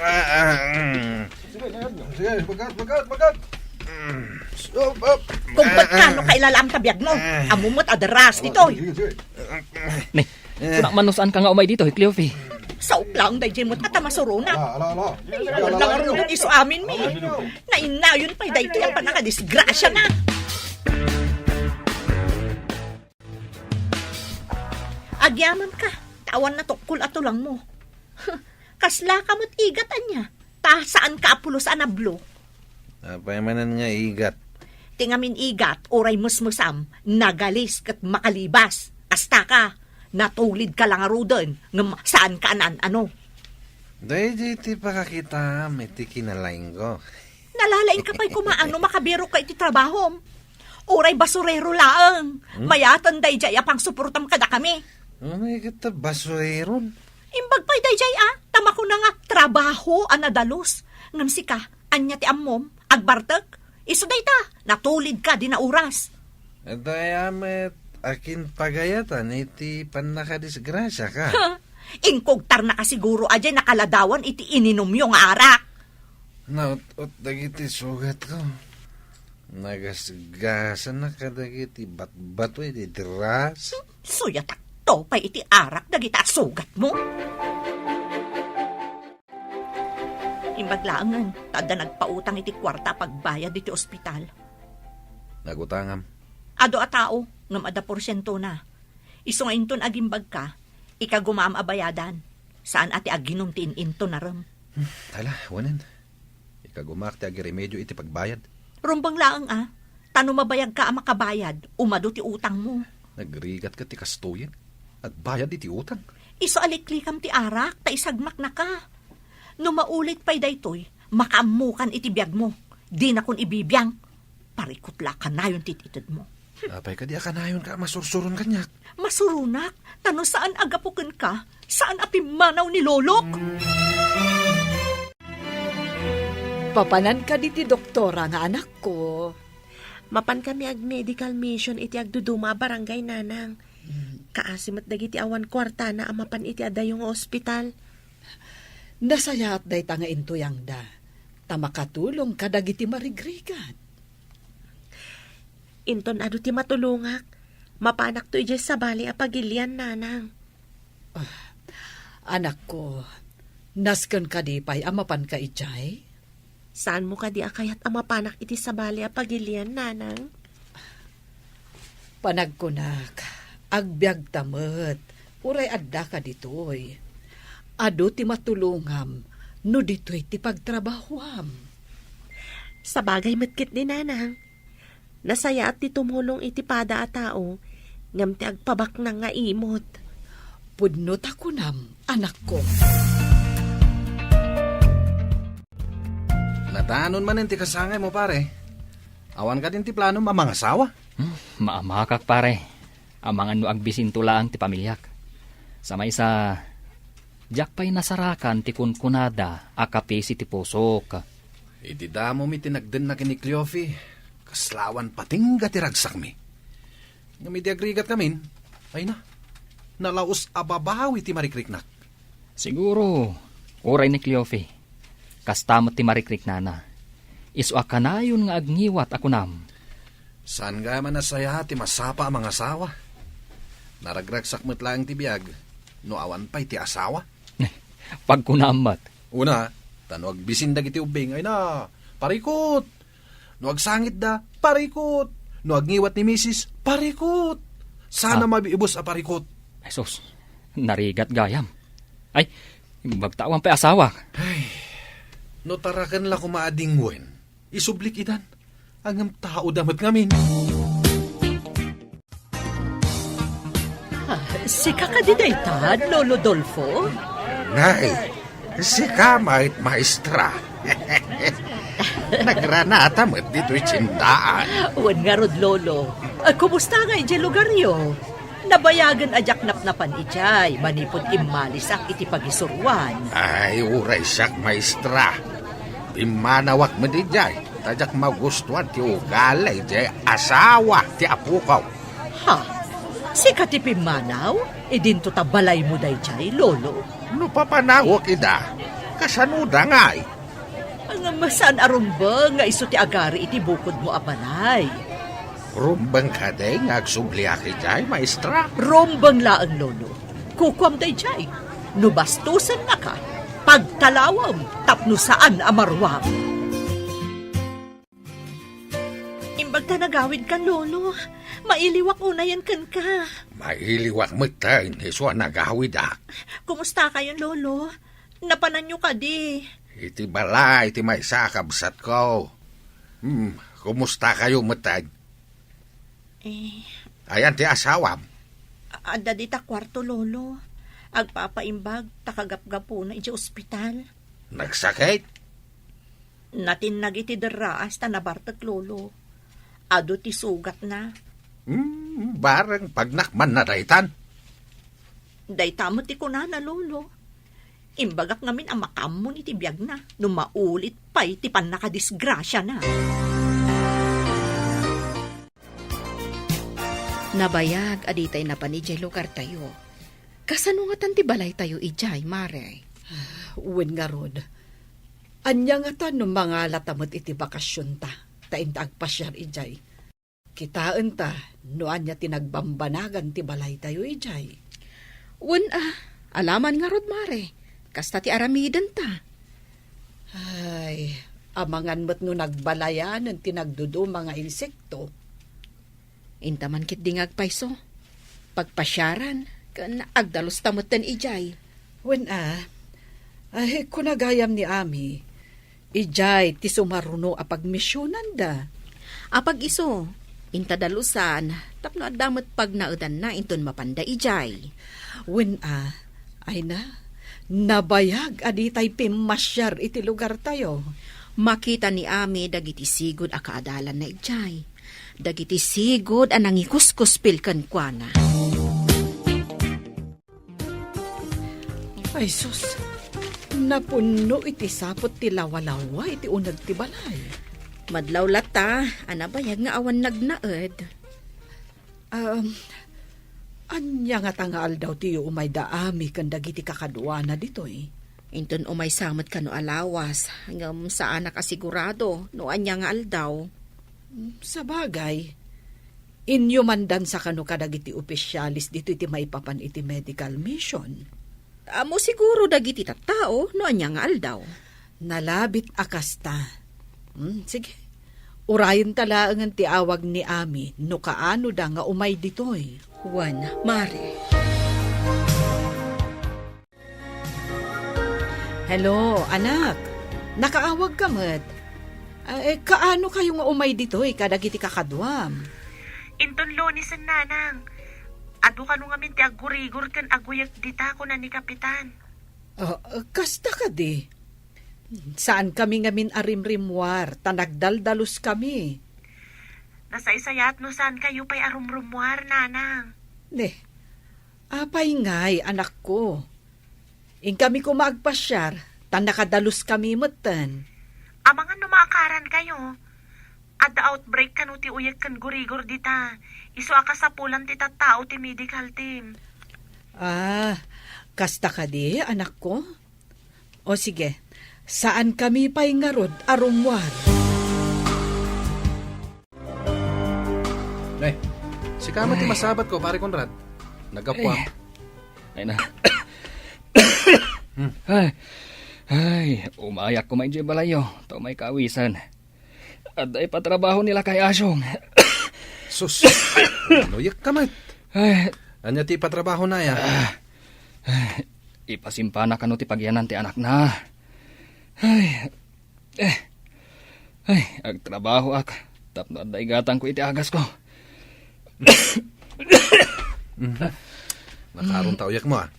ah, mm. Sige, bagat, bagat, bagat. Mm. Stop, up. Kumbet ka, no kailalaam ta biag mo. Ah. Ammom met a derraas ditoy. Sige, sige. Ni, kunak man no saan ka nga umay ditoy, Cleofe. Saok laeng daydiay met a ta masuronak. Ala, ala, ala. Ay, awan la ngaruden isu amin mi. Ala, ala. Nainnayon pay daytoy a pannakadisgrasiana. Agyamanka, ta awan natukkol a tulangmo. Kaslaka met igat ania, ta saanka a pulos a nablo. Apay manen nga igat? Ti ngamin igat, uray mesmesam, nagalis ket makalibas. Astaka, natulidka la ngaruden, ngem saanka a naan-ano. Daydiay ti pakakitaam iti kinalaingko. Nalalaingka pay koma a no makabirokka iti trabahom. Uray basurero laeng. Hmm? Mayaten daydiay a pangsuportam kadakami. Unay ket ta basureron? Imbag pay daydiay a, ta makuna nga trabaho a nadalus. Ngem sika, ania ti ammom? Agbartek? Isu dayta, natulidka dina oras. Ita aya met a kinpagayatan iti pannakadisgrasiaka. Ha? Inkugtarnaka siguro a diay nakaladawan iti ininumyo nga arak. Naut-ot dagiti sugatko. Nagasgasanak kadagiti batbato iti derraas. Suyatakto pay iti arak dagita a sugatmo. Imbag laengen, ta adda nagpautang iti kuarta a pagbayad iti ospital. Nagutangam. Adu a tao, ngem adda porsientona. Isu nga inton agimbagka, ikagumaam a bayadan. Saan a ti aginum ti in-intonarem. Hmm, ala, wanen. Ikagumaak ti agiremedio iti pagbayad. Rumbeng laeng a, ta no mabayagka a makabayad, umadu ti utangmo. Nagrigat ket ti kastoyen. Agbayad iti utang. Isu a liklikam ti arak, ta isagmaknaka. No maulit pay daytoy, makaammokan iti biagmo. Dinakon ibibiang. Parikut la a kanayon ti itedmo. Apay kadi a kanayonka a masursuron kaniak? Masuronak, ta no saan a gapu kenka, saan a pimmanaw ni Lolok. Papanan kadi ti doktora nga anakko? Mapan kami ag-medical mission iti agduduma a barangay, Nanang. Mm. Kaasi met dagiti awan kuartana a mapan iti adayo nga ospital. Nasayaat dayta nga intuyangda, ta makatulong kadagiti marigrigat. Inton adu ti matulongak, mapanakto idiay sabali a pagilian, Nanang. Ah, anakko, nasken kadi pay a mapanka idiay? Saanmo kadi a kayat a mapanak iti sabali a pagilian, Nanang? Panagkunak, agbiagta met, uray addaka ditoy. Adu ti matulongam no ditoy ti pagtrabahoam. Sabagay met ketdi, Nanang. Nasayaat ti tumulong iti pada a tao, ngem ti agpabaknang nga imot. Pudno ta kunam, anakko. Nadanon manen ti kasangaymo, pare. Awan kadin ti planom a mangasawa? Hmm, maamakak, pare. Amangan no agbisinto laeng ti pamiliak. Sa maysa, diak pay nasarakan ti kunkunada a kapisi ti pusok. Iti damo mi ti nagdennak ken ni Cleofe, kaslawan patingga ti ragsakmi. Ngem idi agrigat ngamin, ay na, nalaus a babawi ti marikriknak. Siguro, uray ni Cleofe, kasta met ti marikriknana. Isu a kanayon nga agngiwat a kunam. Saan gayam a nasayaat ti masapa a mangasawa? Naragragsak met laeng ti biag no awan pay ti asawa. Pagkunam met. Una, ta no agbisin dagiti ubbing, ay na, parikut! No agsangitda, parikut! No agngiwat ni misis, parikut! Sana Ah. mabibus a parikut. Jesus, narigat gayam. Ay, imbag ta awan pay asawa. Ay, no taraken la koma a dingwen, isublik idan. Ngem tao da met ngamin. Ah, sika kadi dayta, Lolo Dolfo? Nay, sika met, maestra. Nagranata met ditoy tiendaan. Wen ngarud, Lolo. Ah, kumusta nga idiay lugaryo? Nabayagen a diak napnapan idiay manipud immalisak iti pagisuroan. Ay, uray siak, maestra. Pimmanawak met idiay, ta diak magustuan ti ugali idiay asawa ti apokaw. Ha? Sika ti pimmanaw? Idinto ta balaymo daydiay, Lolo? No papanawek ida, kasanoda ngay? Ngem saan a rumbeng nga isu ti agari iti bukodmo a balay. Rumbeng kadi nga agsubliak idiay, maestra? Rumbeng laeng, Lolo. Kukuam daydiay. No bastosennaka, pagtalawem tapno saan a maruam. Imbag ta nagawidkan, Lolo. Mailiwak unayen kenka. Mailiwak metten isu a nagawidak. Kumustakayon, Lolo? Napananyo kadi? Iti balay ti maysa a kabsatko. Hmm, kumustakayo metten? Eh. Ayan ti asawam? A-, adda dita kuarto, Lolo. Agpapaimbag ta kagapgapuna idiay ospital. Nagsakit? Natinnag iti derraas ta nabartek, Lolo. Adu ti sugatna. Hmm, bareng pagnakmanna daytan. Dayta met ti kunana, Lolo. Imbagak ngamin a makaammon iti biagna no maulit pay ti pannakadisgrasiana. Nabayag a ditay napan idiay lugartayo. Kasano ngatan ti balaytayo idiay, Mare? Wen ngarud, ania ngatan no mangalata met iti bakasionta, ta inta agpasiar idiay? Kitaenta no ania ti nagbambanagan ti balaytayo idiay. Wen a, alaman ngarud, Mare. Kasta ti aramidenta. Ay, amangan met no nagbalayanen ti nagduduma nga insekto. Inta man ketdi nga agpayso. Pagpasiaran, ken agdalusta metten idiay. Wen a, ay, kuna gayam ni Ami, idiay ti sumaruno a pagmisionanda. Apag isu, inta dalusan, tapno adda met pagnaedanna inton mapanda idiay. Wen a, ay na, nabayag a ditay pimmasiar iti lugartayo. Makita ni Ami dagiti sigud a kaadalanna idiay. Dagiti sigud a nangikuskuspil kenkuana. Ay sus, napunno iti saput ti lawalawa iti uneg ti balay. Madlaw latta a nabayag nga awan nagnaed. Um, ania ngata nga aldaw ti umayda Ami ken dagiti kakaduana ditoy? Inton umaysa met kano a lawas, ngem saanak a sigurado no ania nga aldaw. Sabagay, inyumandansa kano kadagiti opisialis ditoy ti maipapan iti medical mission. Ammo siguro dagiti tattao no ania nga aldaw. Nalabit a kasta, Hmm, sige. Urayenta laengen ti awag ni Ami no kaanoda nga umay ditoy. Wen, Mare. Hello, anak. Nakaawag ka met. Ah, eh, kaano kayo nga umay ditoy kadagiti kakaduam? Inton Lunesen, nanang. Adu kano ngamin ti aggurigor ken aguyek dita, kuna ni Kapitan. Ah, kasta kadi. Saan kami ngamin a rimrimmuar, ta nagdaldalus kami. Nasaysayaat no saan kayo pay a rumrummuar, nanang. Ne, apay ngay, anakko? Inkami koma agpasiar, ta nakadalus kami metten. Amangan no maakaran kayo. Adda outbreak kano ti uyek ken gurigor dita. Isu a kasapulan ti tattao ti medical team. Ah, kasta kadi, anakko? O sige, saan kami pay ngarud a rummuar. Nay, sika met ti masabat ko, Pare Conrad. Naggapuam. Ay. Ay na. Hmm. Ay, ay, umayak koma idiay balayyo, ta umay kaawisan. Adda ipatrabaho ni Lakay Asyong. Sus, nuyek ka met. Ay. Ania ti ipatrabahona, ya? Ah, ay, ipasimpana kano ti pagyanan ti anakna. Ay, eh, ay, agtrabahoak tapno adda igatangko iti agasko. Mhm. Nakaron ta uyekmo, ah.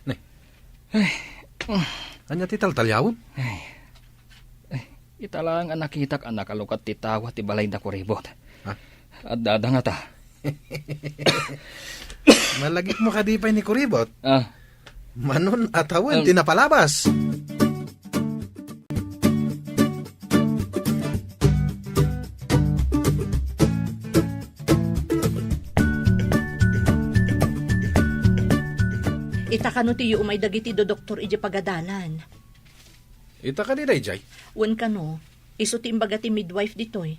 Nay. Ay. Ania ti taltaliawem? Ay. Ay, ita laeng a nakitak a nakalukat ti tawa ti balay da Kuribot. Ha? Addada ngata. Malagipmo kadi pay ni Kuribot? Ah. Manon a tawen ti napalabas. Ita kano ti umay dagiti do doktor idiay pagadalan. Ita kadi daydiay? Wen kano, isu ti imbaga ti midwife ditoy.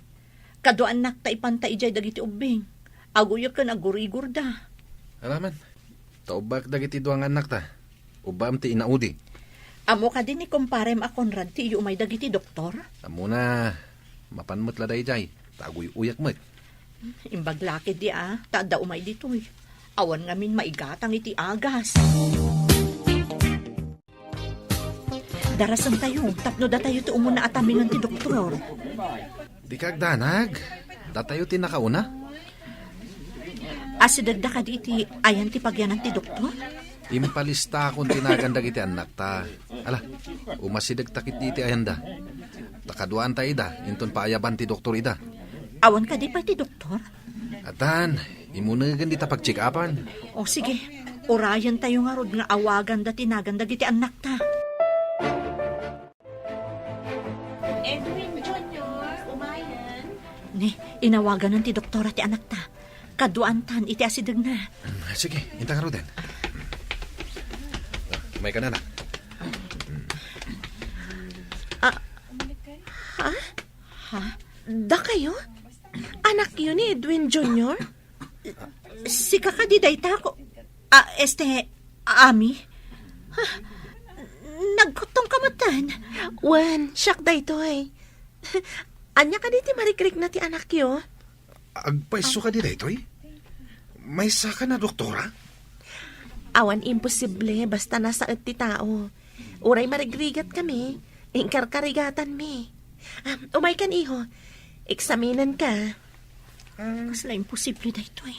Kaduaannak ta ipanta idiay dagiti ubbing. Aguyek ken aggurigorda. Alaman, ta ubbaek dagiti dua nga annakta. Ubbaem ti inaudi. Ammo kadi ni kumparem a Conrad ti iyumay dagiti doktor? Ammona, mapan met la daydiay, ta aguy-uyak met. Imbag la ketdi a, ta adda umay ditoy. Awan ngamin maigatang iti agas. Darasentayo tapno datayo ti umuna a taminen ti doktor. Dika agdanag. Datayo ti nakauna. Asidegda kadi iti ayan ti pagyanan ti doktor? Impalistakon ti nagan dagiti annakta. Ala, umasidegta ketdi iti ayanda. Ta kaduaanta ida, inton paayaban ti doktor ida. Awan kadi pay ti doktor? Addan, imunegen dita pagcheck-upan. O, sige. Urayentayo ngarud nga awaganda ti nagan dagiti annakta. Edwin Junior, umayen. Ni, inawaganan ti doktora ti anakta. Kaduaantan iti asidegna. Mm, sige, inta ngaruden. Umayka, anak. Ah, ha? Ha? Dakayo? Anakyo ni Edwin Junior? Sika kadi dayta ko. Ah, este, Ami? Ha? Nagkuttong ka metten? Wen, siak daytoy. Ania kadi ti marikrikna ti anakyo? Agpayso kadi daytoy? Maysakan a doktora? Awan imposible basta nasaet ti tao. Uray marigrigat kami, inkarkarigatanmi. Ah, umaykan, iho. Eksaminenka. Kasla imposible daytoy.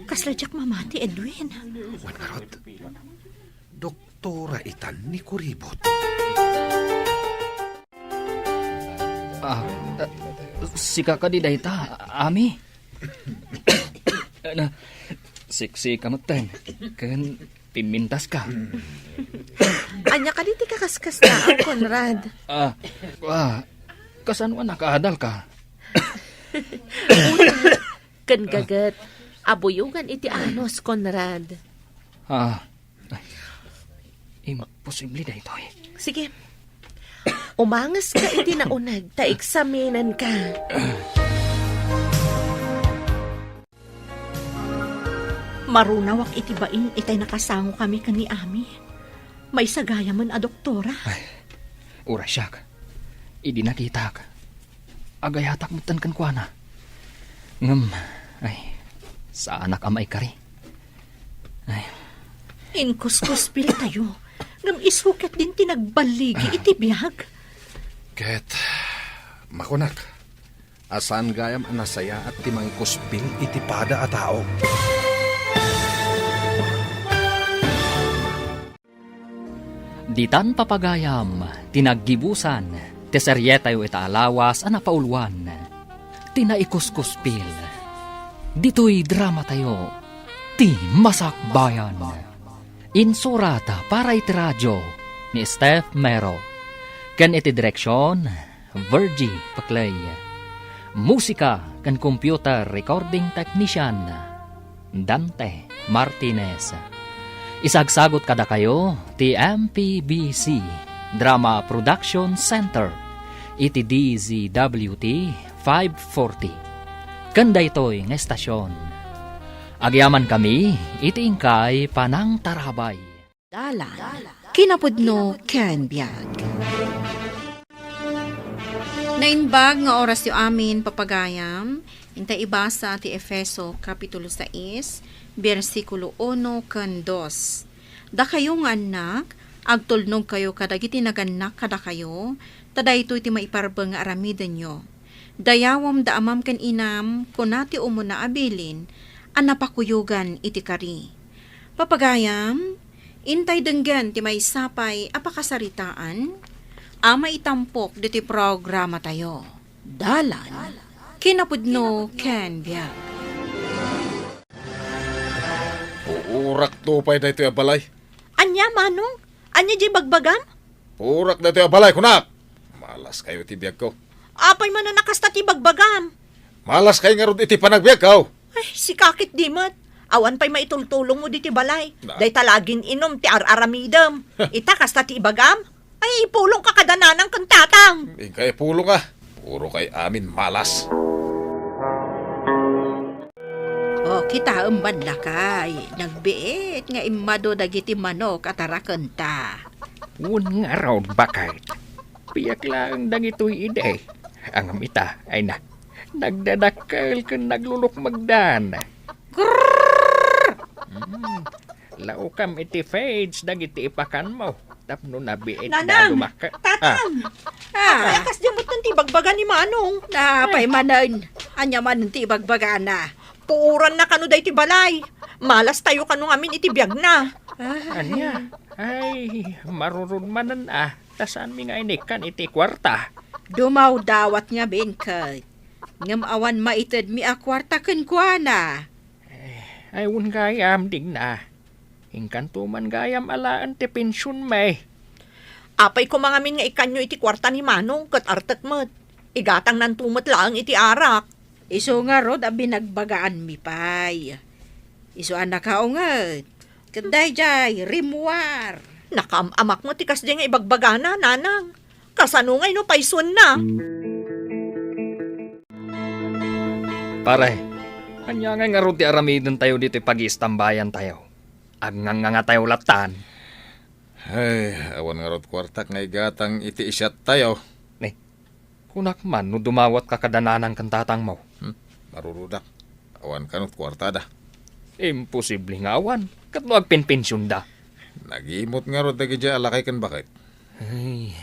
Kasla diak mamati, Edwin. Wen ngarud, doktora itan ni Kuribot. Ah, ah, sika kadi dayta, Ami? Ano, siksika metten, ken pimmintaska. Ania kadi ti kakaskasnaan, Conrad? Ah, ah, kasano a nakaadalka? Una, ken gaget, abuyogan iti anus, Conrad. Ah, ay, imposible daytoy. Sige. Umangeska iti nauneg ta eksaminenka. Marunawak iti bain itay nakasangokami ken ni Ami. Maysa gayamen a doktora. Ay, uray siak. Idi nakitak, Agayatak metten kenkuana. Ngem, ay, saanak a maikari. Ay. Inkuskuspiltayo, ngem isu ketdin ti nagballigi iti biag. Ket makunak a saan gayam a nasayaat ti mangkuspil iti pada a tao. Ditan, papagayam, ti naggibusan ti serietayo ita a lawas a napauluan, ti Naikuskuspil. Ditoy dramatayo, ti Masakbayan. Insurat para iti radio ni Steph Mero, ken iti direksion, Virgie Paclay. Musika ken computer recording technician, Dante Martinez. Isagsagot kadakayo ti M P B C Drama Production Center iti D Z W T five forty. Ken daytoy nga estasion, agyamankami iti inkay panangtarabay. Dalan. Kinapudno ken biag. Naimbag nga orasyo amin, papagayam. Inta ibasa ti Efeso, Kapitulo sais, bersikulo uno ken dos. Dakayo nga annak, agtulnogkayo kadagiti nagannak kadakayo, ta daytoy ti maiparbeng nga aramidenyo. Dayawem da amam ken inam, kuna ti umuna a bilin a napakuyogan iti kari. Papagayam, intay denggen ti maysa pay a pakasaritaan a maitampok ditoy programatayo. Dalan, kinapudno ken biag. Puurakto pay daytoy a balay. Ania, Manong? Ania diay bagbagam? Purak daytoy a balay, kunak! Malaskayo iti biagko. Apay manen a kasta ti bagbagam? Malaskay ngarud iti panagbiagko. Ay, sika ketdi met. Awan pay maitultulongmo ditoy balay. Na- Dayta la agin-inum ti ar-aramidem. Ita, kasta ti ibagam? Ay, ipulongka kada nanang ken tatang. Inka ipulong, a. Puro kay amin malas. O, kitaem man, lakay, nagbiit nga immadu dagiti manok a tarakenta. Wen ngarud, baket. Biag laeng dagitoy idi. Ngem ita, ay na, nagdadakkel ken naglulukmegdan. Grrrr! Mm. Laukam iti fridge dagiti ipakanmo tapno nabiit da Nanang! Dumakkel. Tatang! Ah. Apay a kasdiay metten ti ibagbaga ni Manong? Apay manen? Ania manen ti ibagbagana? Puoranna kano daytoy balay. Malastayo kano ngamin iti biagna. Ay. Ania? Ay, marurod manen a, ta saanmi nga inikkan iti kuarta. Dumawdawat ngamin ket. Ngem awan maitedmi a kuarta kenkuana. Ay, wen gayam, Digna. Inkanto man gayam alaen ti pensionmi. Apay koma ngamin nga ikkanyo iti kuarta ni Manong ket artek met. Igatangnanto met laeng iti arak. Isu ngarud a binagbagaanmi pay. Isu a nakaunget. Ket daydiay, rimmuar. Nakaam-amak met ti kasdiay nga ibagbagana, Nanang. Kasano ngay no paysuenna? Pare, ania ngay ngarud ti aramidentayo ditoy pagiistambayantayo? Agngangngangatayo lattan. Ay, awan ngarud kuartak nga igatang iti isiattayo. Ni, kunak man no dumawatka kada nanang ken tatangmo. Hmm, marurudak. Awan kanot kuartada. Imposible nga awan. Ket no agpenpensionda? Nagimot ngarud dagidiay a lakay ken baket. Ay,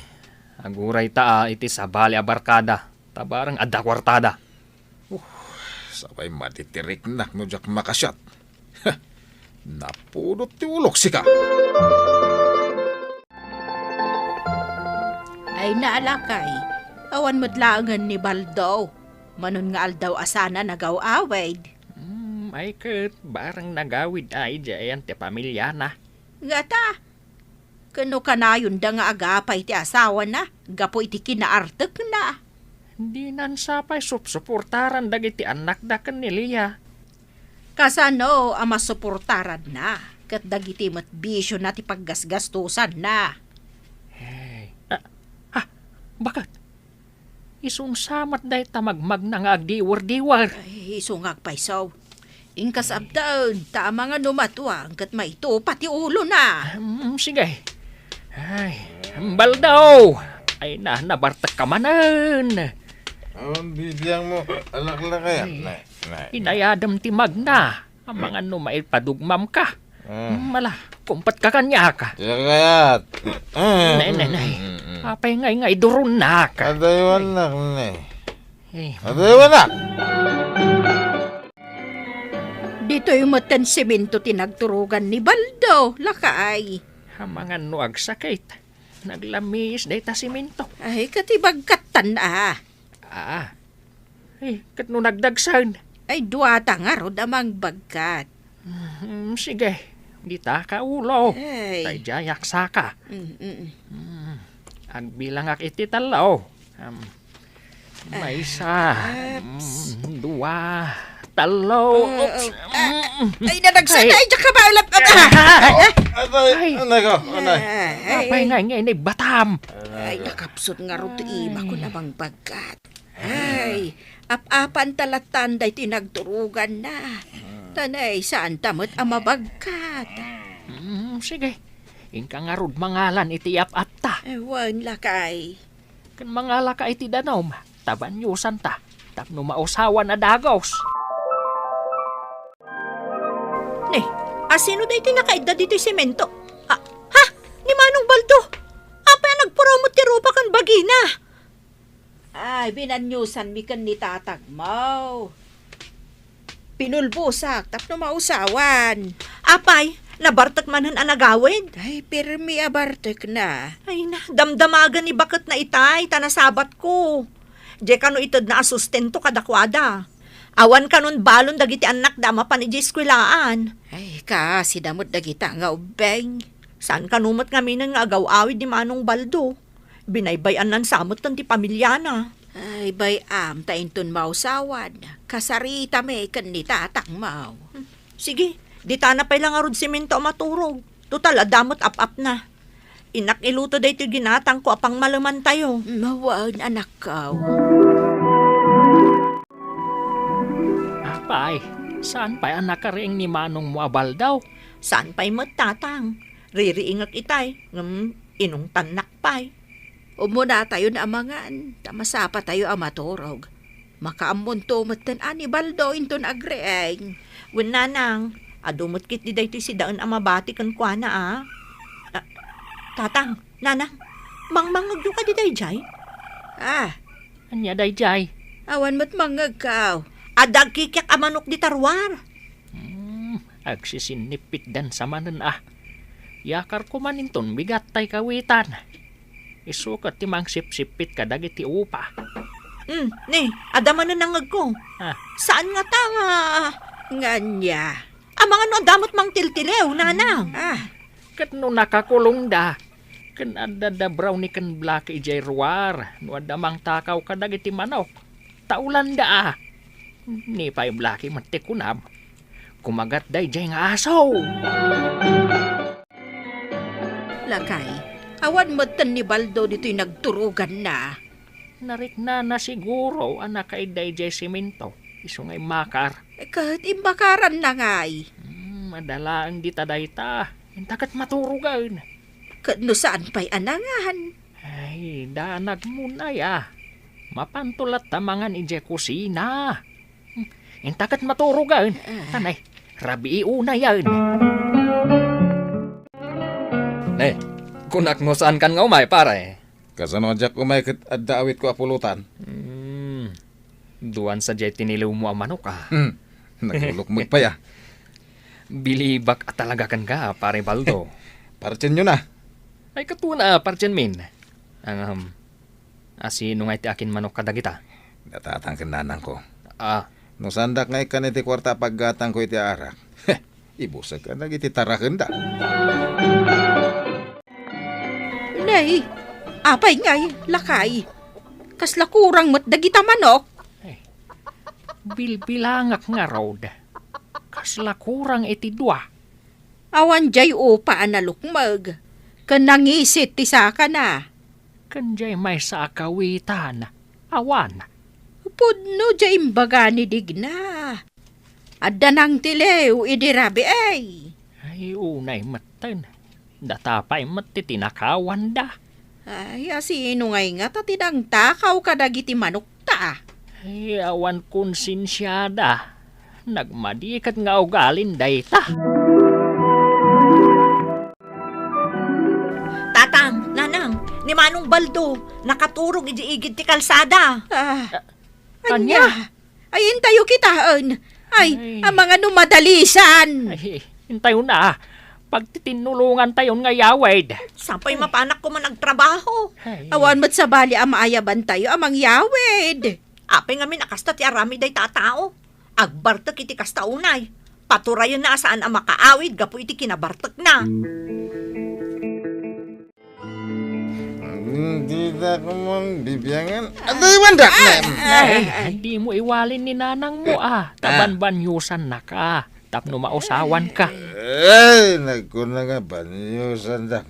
agurayta a iti sabali a barkada. Ta bareng adda kuartada. Uh, sapay matitiriknak no diak makasiat. Napudot ti ulok, sika. Ay, naalakay, awan met laengen ni Baldo. Manon nga aldaw a sana nagaw-awid. Hmm, ay ket, bareng nagawid ay diayan ti pamiliana. Ngata, Ken no kanayonda nga agapay ti asawana gapu iti kinaartekna? Dinan sapay supsuportaran dagiti annakda ken ni Lia. Kasano a masuportaranna ket dagiti met bisiona ti paggasgastosanna? Hey. Ah, ah, baket? Isu sa met dayta magmagna nga agdiwer-diwer. Ay, isu nga agpayso. Inkas abdaen, ta amangan no matuang ket maitupa ti ulona. Mm, sige. Ay, Baldaw! Ay na, nabartek ka manen. Awan bibiangmo, alaklakayat, Ay. Nay, nay. Inayadem ti magna. Amangan no maipadugmamka. Ah. Mala, kumpet ka kaniak. Siak kayat. Ah. Nay, nay, nay. Mm, mm, mm. Apay ngay nga iduronnak? Adaywanak, nay. Eh. Adaywanak! Ditoy metten semento ti nagturogan ni Baldo, lakay. Amangan no agsakit. Naglamiis dayta semento. Ay, ket ibagkattan a. Ah. Eh, ket no nagdagsen? Ay, duata ngarud a mangbagkat. Hmm, sige. Dita ka ulo. Ay. Daydiay aksaka. Mm, mm. Hmm. Agbilangak iti tallo. Um, maysa. Ah, oops. Mm, dua. Tallo. Ah, oops. Ah, mm. Ay, nadagsen. Ay. Ay, diak ka ba? Ulap, ah, ah. Atay, Ay. Anay ko, anay. Ay. Apay nga, nga, inay batam. Ay, nakapsut ngarud ti ima ko Ay. Namangbagkat. Ay, ap-apan ta lattan daytoy nagturoganna. Tanay, saan ta met a mabagkat? Mm, sige. Inka ngarud mangalan iti ap-apta. Ay, wen, lakay. Ken mangalaka iti danum, ta banyusanta, tapno mausawan a dagos. Ne, asino daytoy nakaidda ditoy semento? Ah, ha? Ni Manong Baldo? Apay a nagpuraw met ti rupa ken bagina? Ay, binanyusanmi ken ni tatangmo. Pinulbosak tapno mausawan. Apay, nabartek manen a nagawid? Ay, pirmi a bartekna. Ay na, damdamagen ni baketna itay, ta nasabatko. Diay kano itedna a sustento kadakuada. Awan kanon balon dagiti annakda a mapan idiay eskuelaan. Ay, kaasida met dagita nga ubbing. Saan kano met ngaminen nga agaw-awid ni Manong Baldo? Binaybay-annan sa metten ti pamiliana. Ay, bay-am ta inton mausawan, kasaritami ken ni tatangmo. Sige, ditana pay la ngarud semento a maturog. Total, adda met ap-apna. Innak iluto daytoy ginatangko a pangmalemantayo. Mawan, anakko. Apay, saan pay a nakariing ni manongmo a Baldo? Saan pay met, tatang. Ririingek itay, ngem inungtannak pay. Umunatayon a mangan, ta masapatayo a maturog. Makaammonto metten a ni Baldo inton agriing. Wen, nanang, adu met ketdi daytoy sidaen a mabati kenkuana, a. Ah, tatang, nanang, mangmangngegyo kadi daydiay? Ah. Ania daydiay? Awan met mangngegko. Adda agkikiak a manok dita ruar. Hmm, agsisinnipitdan sa manen a. Yakarko man inton bigat tay kawitan. Isu ket ti mangsipsippit kadagiti upa. Hmm, ni, adda manen nangngegko. Ah. Saan ngata nga? Nga ania? Amangan no adda met mangtiltiliw, nanang. Ah. Ket no nakakulongda, ken adda da Brownie ken Blackie idiay ruar, no adda mangtakaw kadagiti manok. Taulanda a. Ni pay Blackie met ti kunam. Kumagat daydiay nga aso. Lakay, awan metten ni Baldo ditoy nagturoganna. Nariknana siguro a nakaidda idiay semento, isu nga immakar. Ket immakaranna ngay? Hmm, adda laeng dita dayta. Inta ket maturogen. Ket no saan pay a nangan? Ay, danagmon aya. Mapanto latta mangan idiay kusina. Hmm, inta ket maturogen. Ah. Tanay, rabii unayen. Ne, kunak no saankan nga umay, pare. Kasano a diak umay ket adda awitko a pulutan? Hmm. Duan sadiay tiniliwmo a manok, a. Hmm. Nagulokmeg pay, a. Bilibak a talaga kenka, Pare Baldo. Partienyo na. Ay, katuana a partienmin. Ngem, asino ngay ti akinmanok kadagita? Datatang ken nanangko. Ah. No saandak nga ikkan iti kuarta a paggatangko iti arak, ibusek kadagiti tarakenda. Nay, apay ngay, lakay? Kasla kurang met dagita manok? Ay, bilbilangak ngarud. Kasla kurang iti dua. Awan diay upa a nalukmeg, ken nangisit ti sakana. Ken diay maysa a kawitan, awan. Pudno diay imbaga ni Digna. Adda nangtiliw idi rabii. Ay, unay metten. Data pay met ti tinakawanda. Ay, asino ngay ngata ti nangtakaw kadagiti manokta? ta. Ay, awan konsensiada. Nagmadi ket nga ugalin dayta. Tatang, Nanang, ni Manong Baldo, nakaturog iti igid ti kalsada. Ah, ania? Ania? Ay, intayo kitaen. Ay, ay, amangano madalisan. Ay, intayo na. Pagtitinnulongantayon nga yawid. Sapay mapanak koma nagtrabaho. Ay. Awan met sabali a maayabantayo a mangyawid. Apay ngamin a kasta ti aramid dayta a tao? Agbartek iti kasta unay. Paturayenna a saan a makaawid gapu iti kinabartekna. Dida koma bibiangan. Adaywan da. Ay, dimo iwalin ni nanangmo, a. Ta banbaniusannaka tapno mausawanka. Ay, nagkuna nga baniusanda.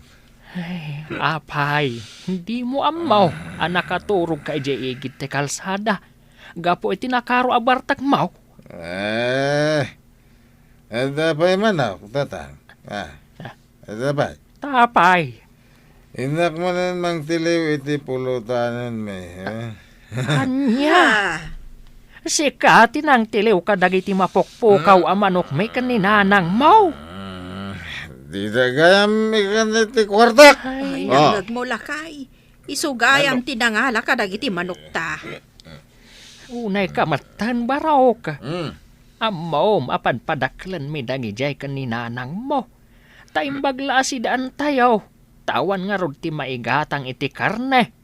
Ay, apay, dimo ammo a nakaturogka idiay igid ti kalsada gapu iti nakaro a bartekmo? Eh, adda pay manok, Tatang? Ah, adda pay? Ta apay? Innak manen mangtiliw iti pulotanenmi, eh? Ania? Ah. Sika ti nangtiliw kadagiti mapukpukaw a manokmi ken ni nanangmo? Mm, dida gayam ikan iti kuartak. Ay. Ay, nangngegmo, lakay. Isu gayam ti nangala kadagiti manokta. Unayka metten, barok. Mm. Ammom a padpadakkelenmi dagidiay ken ni nanangmo. Ta imbag la a sidaantayo, ta awan ngarud ti maigatang iti karne.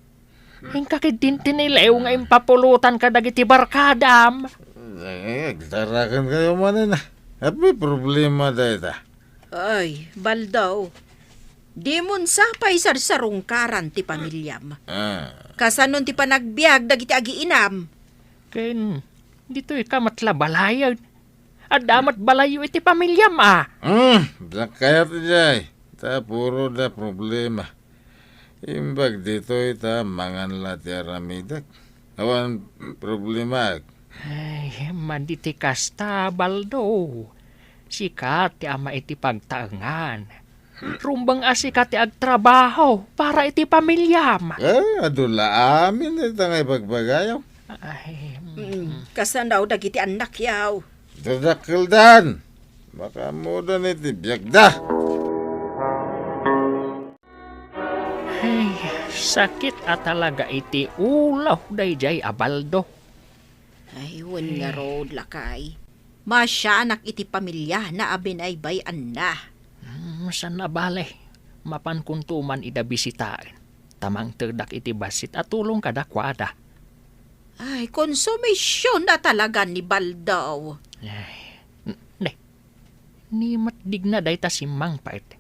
Inka ketdin ti niliw nga impapulotan kadagiti barkadam. Eh, agtarakenkayo manen, a. Apay problema dayta? Ay, Baldo, dimon sapay sarsarungkaran ti pamiliam. Ah. Kasanon ti panagbiag dagiti agiinam? Ken ditoyka met la balayen. Adda met balayyo iti pamiliam, a. Hmm, diak kayat idiay. Ta puro da problema. Imbag ditoy ta mangan la ti aramidek. Awan problemaek. Ay, madi ti kasta, Baldo. Sika ti ama iti pagtaengan. Rumbeng a sika ti agtrabaho para iti pamiliam. Eh, adu la amin ita nga ibagbagayo. Ay, mm. Mm, kasano dagiti annakyo? Dadakkeldan. Makaammodan iti biagda. Ay, sakit a talaga iti ulo daydiay a Baldo. Ay, wen ngarud, lakay. Maasianak iti pamiliana a binaybay-anna. Hmm, saan a bale, mapankonto man ida bisitaen, ta mangtedak iti bassit a tulong kadakuada. Ay, konsumision a talaga ni Baldo. Ay, n-, ne, ni met digna dayta simmangpet.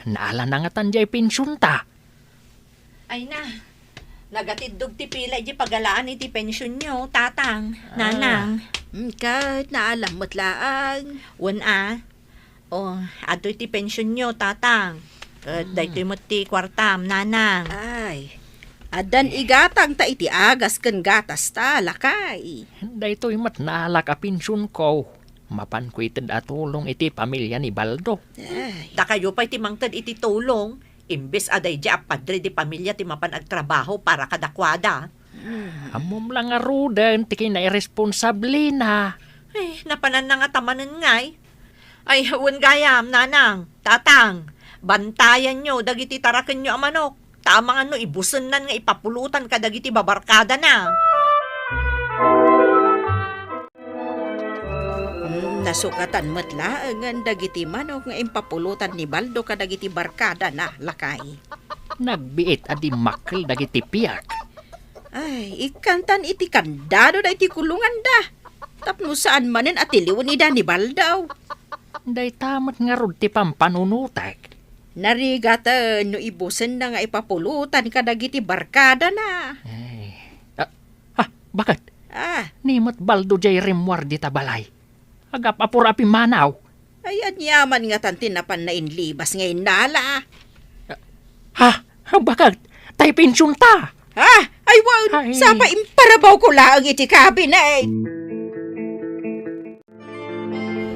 Naalana ngatan diay pensionta. Ay na, nagatiddog ti pila iti pagalaan iti pensionyo, Tatang, Nanang. Mm, ket naalam met laeng. Wen a. O, adtoy ti pensionyo, Tatang. Ket daytoy met ti kuartam, Nanang. Ay, addan igatangta iti agas ken gatasta, lakay. Daytoy met naalak a pensionko. Mapanko ited a tulong iti pamilya ni Baldo. Ay. Dakayo pay ti mangted iti tulong, imbes a daydiay a padre di pamilya ti mapan agtrabaho para kadakuada. Hmm. Ammom la ngaruden ti kinairesponsablena. Eh, napananna ngata manen ngay. Ay, wen gayam, Nanang, Tatang, bantayanyo dagiti tarakenyo a manok. Ta amangan no ibusennan nga ipapulotan kadagiti babarkadana. Mm, nasukatan met laengen dagiti manok nga impapulotan ni Baldo kadagiti barkadana, lakay. Nagbiit a dimmakkel dagiti piak. Ay, ikkantan iti kandado daytoy kulonganda. Tapno saan manen a tiliwen ida ni Baldo. Dayta met ngarud ti pampanunotek. Narigaten no ibusenna nga ipapulotan kadagiti barkadana. Ay. Ah, ah, baket? Ah. Ni met Baldo diay rimmuar dita balay. Agap-apor a pimmanaw. Ay, aniaman ngatan ti napan nainlibas nga innala? Ha? Baket? Tay pensionta? Ha? Ay, wen, ay, sapa imparabawko laeng iti kabinet.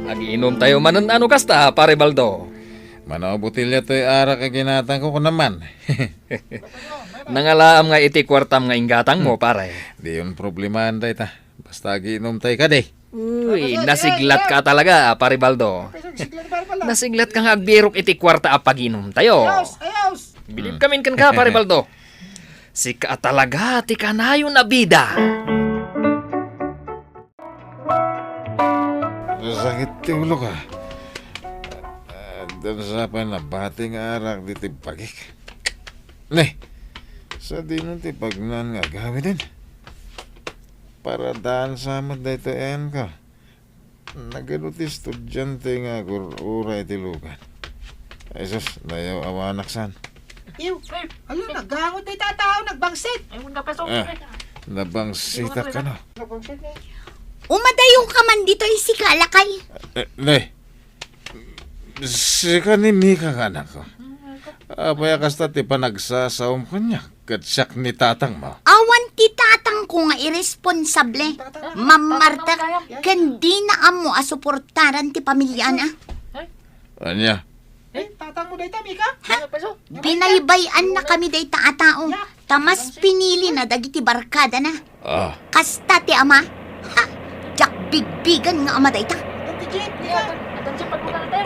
Agiinomtayo manen a no kasta, Pare Baldo. Mano a botelya toy arak a ginatangko, kunam man. Nangalaam nga iti kuartam nga inggatangmo, pare. Diyon problemaan dayta. Basta agiinumtay kadi. Uy, nasiglatka talaga, pare Baldo. Nasiglatka nga agbirok iti kuarta a pagiinumtayo. Ayos, ayos. Bilib kamin kenka, pare Baldo. Sika talaga ti kanayon a bida. Sakit ti ulok, a. Addan sa pay nabati nga arak ditoy bagik. Ne, sadino ti pagnan nga agawiden? Paradaan sa met daytoy, ayanko. Nagadu ti estudiante nga agur-uray iti lugan. Ay sus, nayaw-awanak san. Iw, ala, naggangot dayta a tao, nagbangsit. Ah, nabangsitak kano. Umadayo ka man ditoy, sika, lakay. Eh, ne, sika ni Mika nga anakko. Apay a kasta ti panagsasawam kaniak, ket siak ni tatangmo? Awan ti tatangko nga irresponsable. Mammartek, ken dina ammo a suportaran ti pamiliana. Ania? Eh, tatangmo dayta, Mika? Ha? Binaybay-annakami dayta a tao. Ta mas pinilina dagiti barkadana. Ah. Kasta ti ama. Ha? Diak bigbigen nga ama dayta.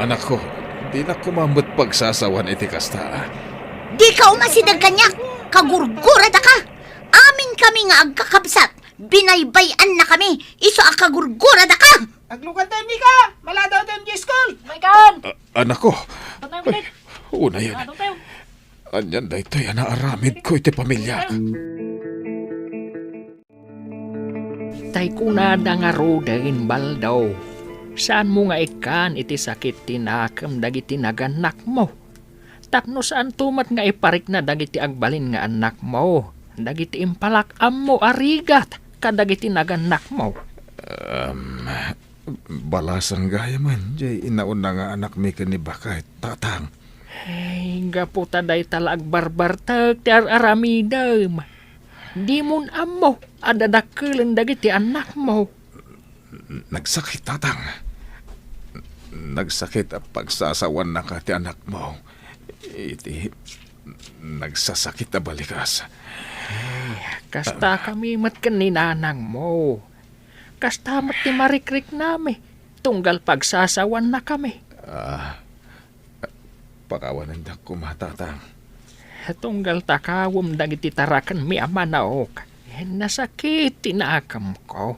Anakko, dinak koma met pagsasawan iti kasta, a. Dika umasideg kaniak, kagurguradaka. Aminkami nga agkakabsat, binaybay-annakami, isu a kagurguradaka. Aglugan tayo, Mika! Maladaw tayo, Miss Cole! Maikan! A-, anakko. Patay ulit. Ay, unayen. Ano tayo? Anian daytoy a naaramidko iti pamiliak? Tay kunada ngaruden, Baldo, saanmo nga ikkan iti sakit ti nakem dagiti nagannakmo. Tapno saanto met nga iparikna dagiti agbalin nga annakmo, dagiti impalak-ammo a rigat kadagiti nagannakmo. Em, balasang gayamen, jay inauna nga anakmi ken ni Bakay, tatang. Ay, gapu ta dayta la agbarbartek ti ar-aramidem. Dimon ammo a dadakkelen dagiti annakmo. Nagsakit, tatang. Nagsakit a pagsasawannaka ti anakmo. Iti nagsasakit a balikas. Ay, kasta kami met ken ni nanangmo. Kasta met ti marikriknami, tunggal pagsasawannakami. Ah, pakawanendak koma, tatang. Tunggal ta kawem dagiti tarakenmi a manaok, nasakit ti nakemko.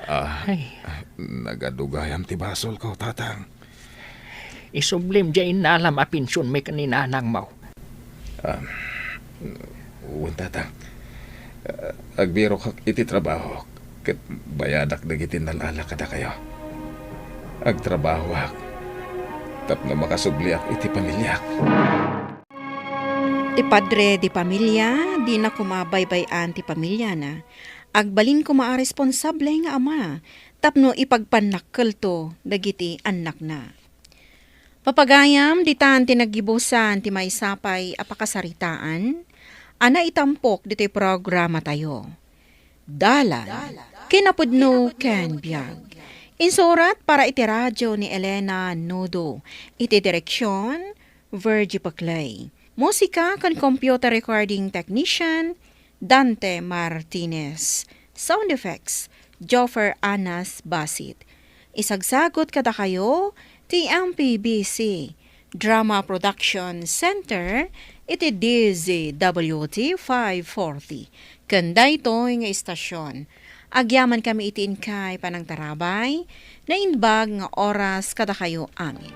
Ah, ay. Nagadu gayam ti basolko, tatang. Isublim diay innalam a pensionmi ken ni nanangmo. Ah, wen, tatang. Ah, agbirokak iti trabahok, ket bayadak dagiti nalala kadakayo. Agtrabahoak tapno makasubliak iti pamiliak. Ti padre de pamilia, dina koma baybay-an ti pamiliana. Agbalin koma a responsable nga ama tapno ipagpannakkelto dagiti annakna. Papagayam, ditan ti naggibusan ti maysa pay a pakasaritaan a naitampok ditoy programatayo. Dalan, kinapudno ken biag. Insurat para iti radio ni Elena Nudo. Iti direksion, Virgie Paclay. Musika ken computer recording technician, Dante Martinez. Sound effects, Joffer Anas Basit. Isagsagut kadakayo ti M P B C Drama Production Center iti D Z W T five forty. Ken daytoy nga istasyon, agyamankami iti inkay panangtarabay, naimbag nga oras kadakayo amin.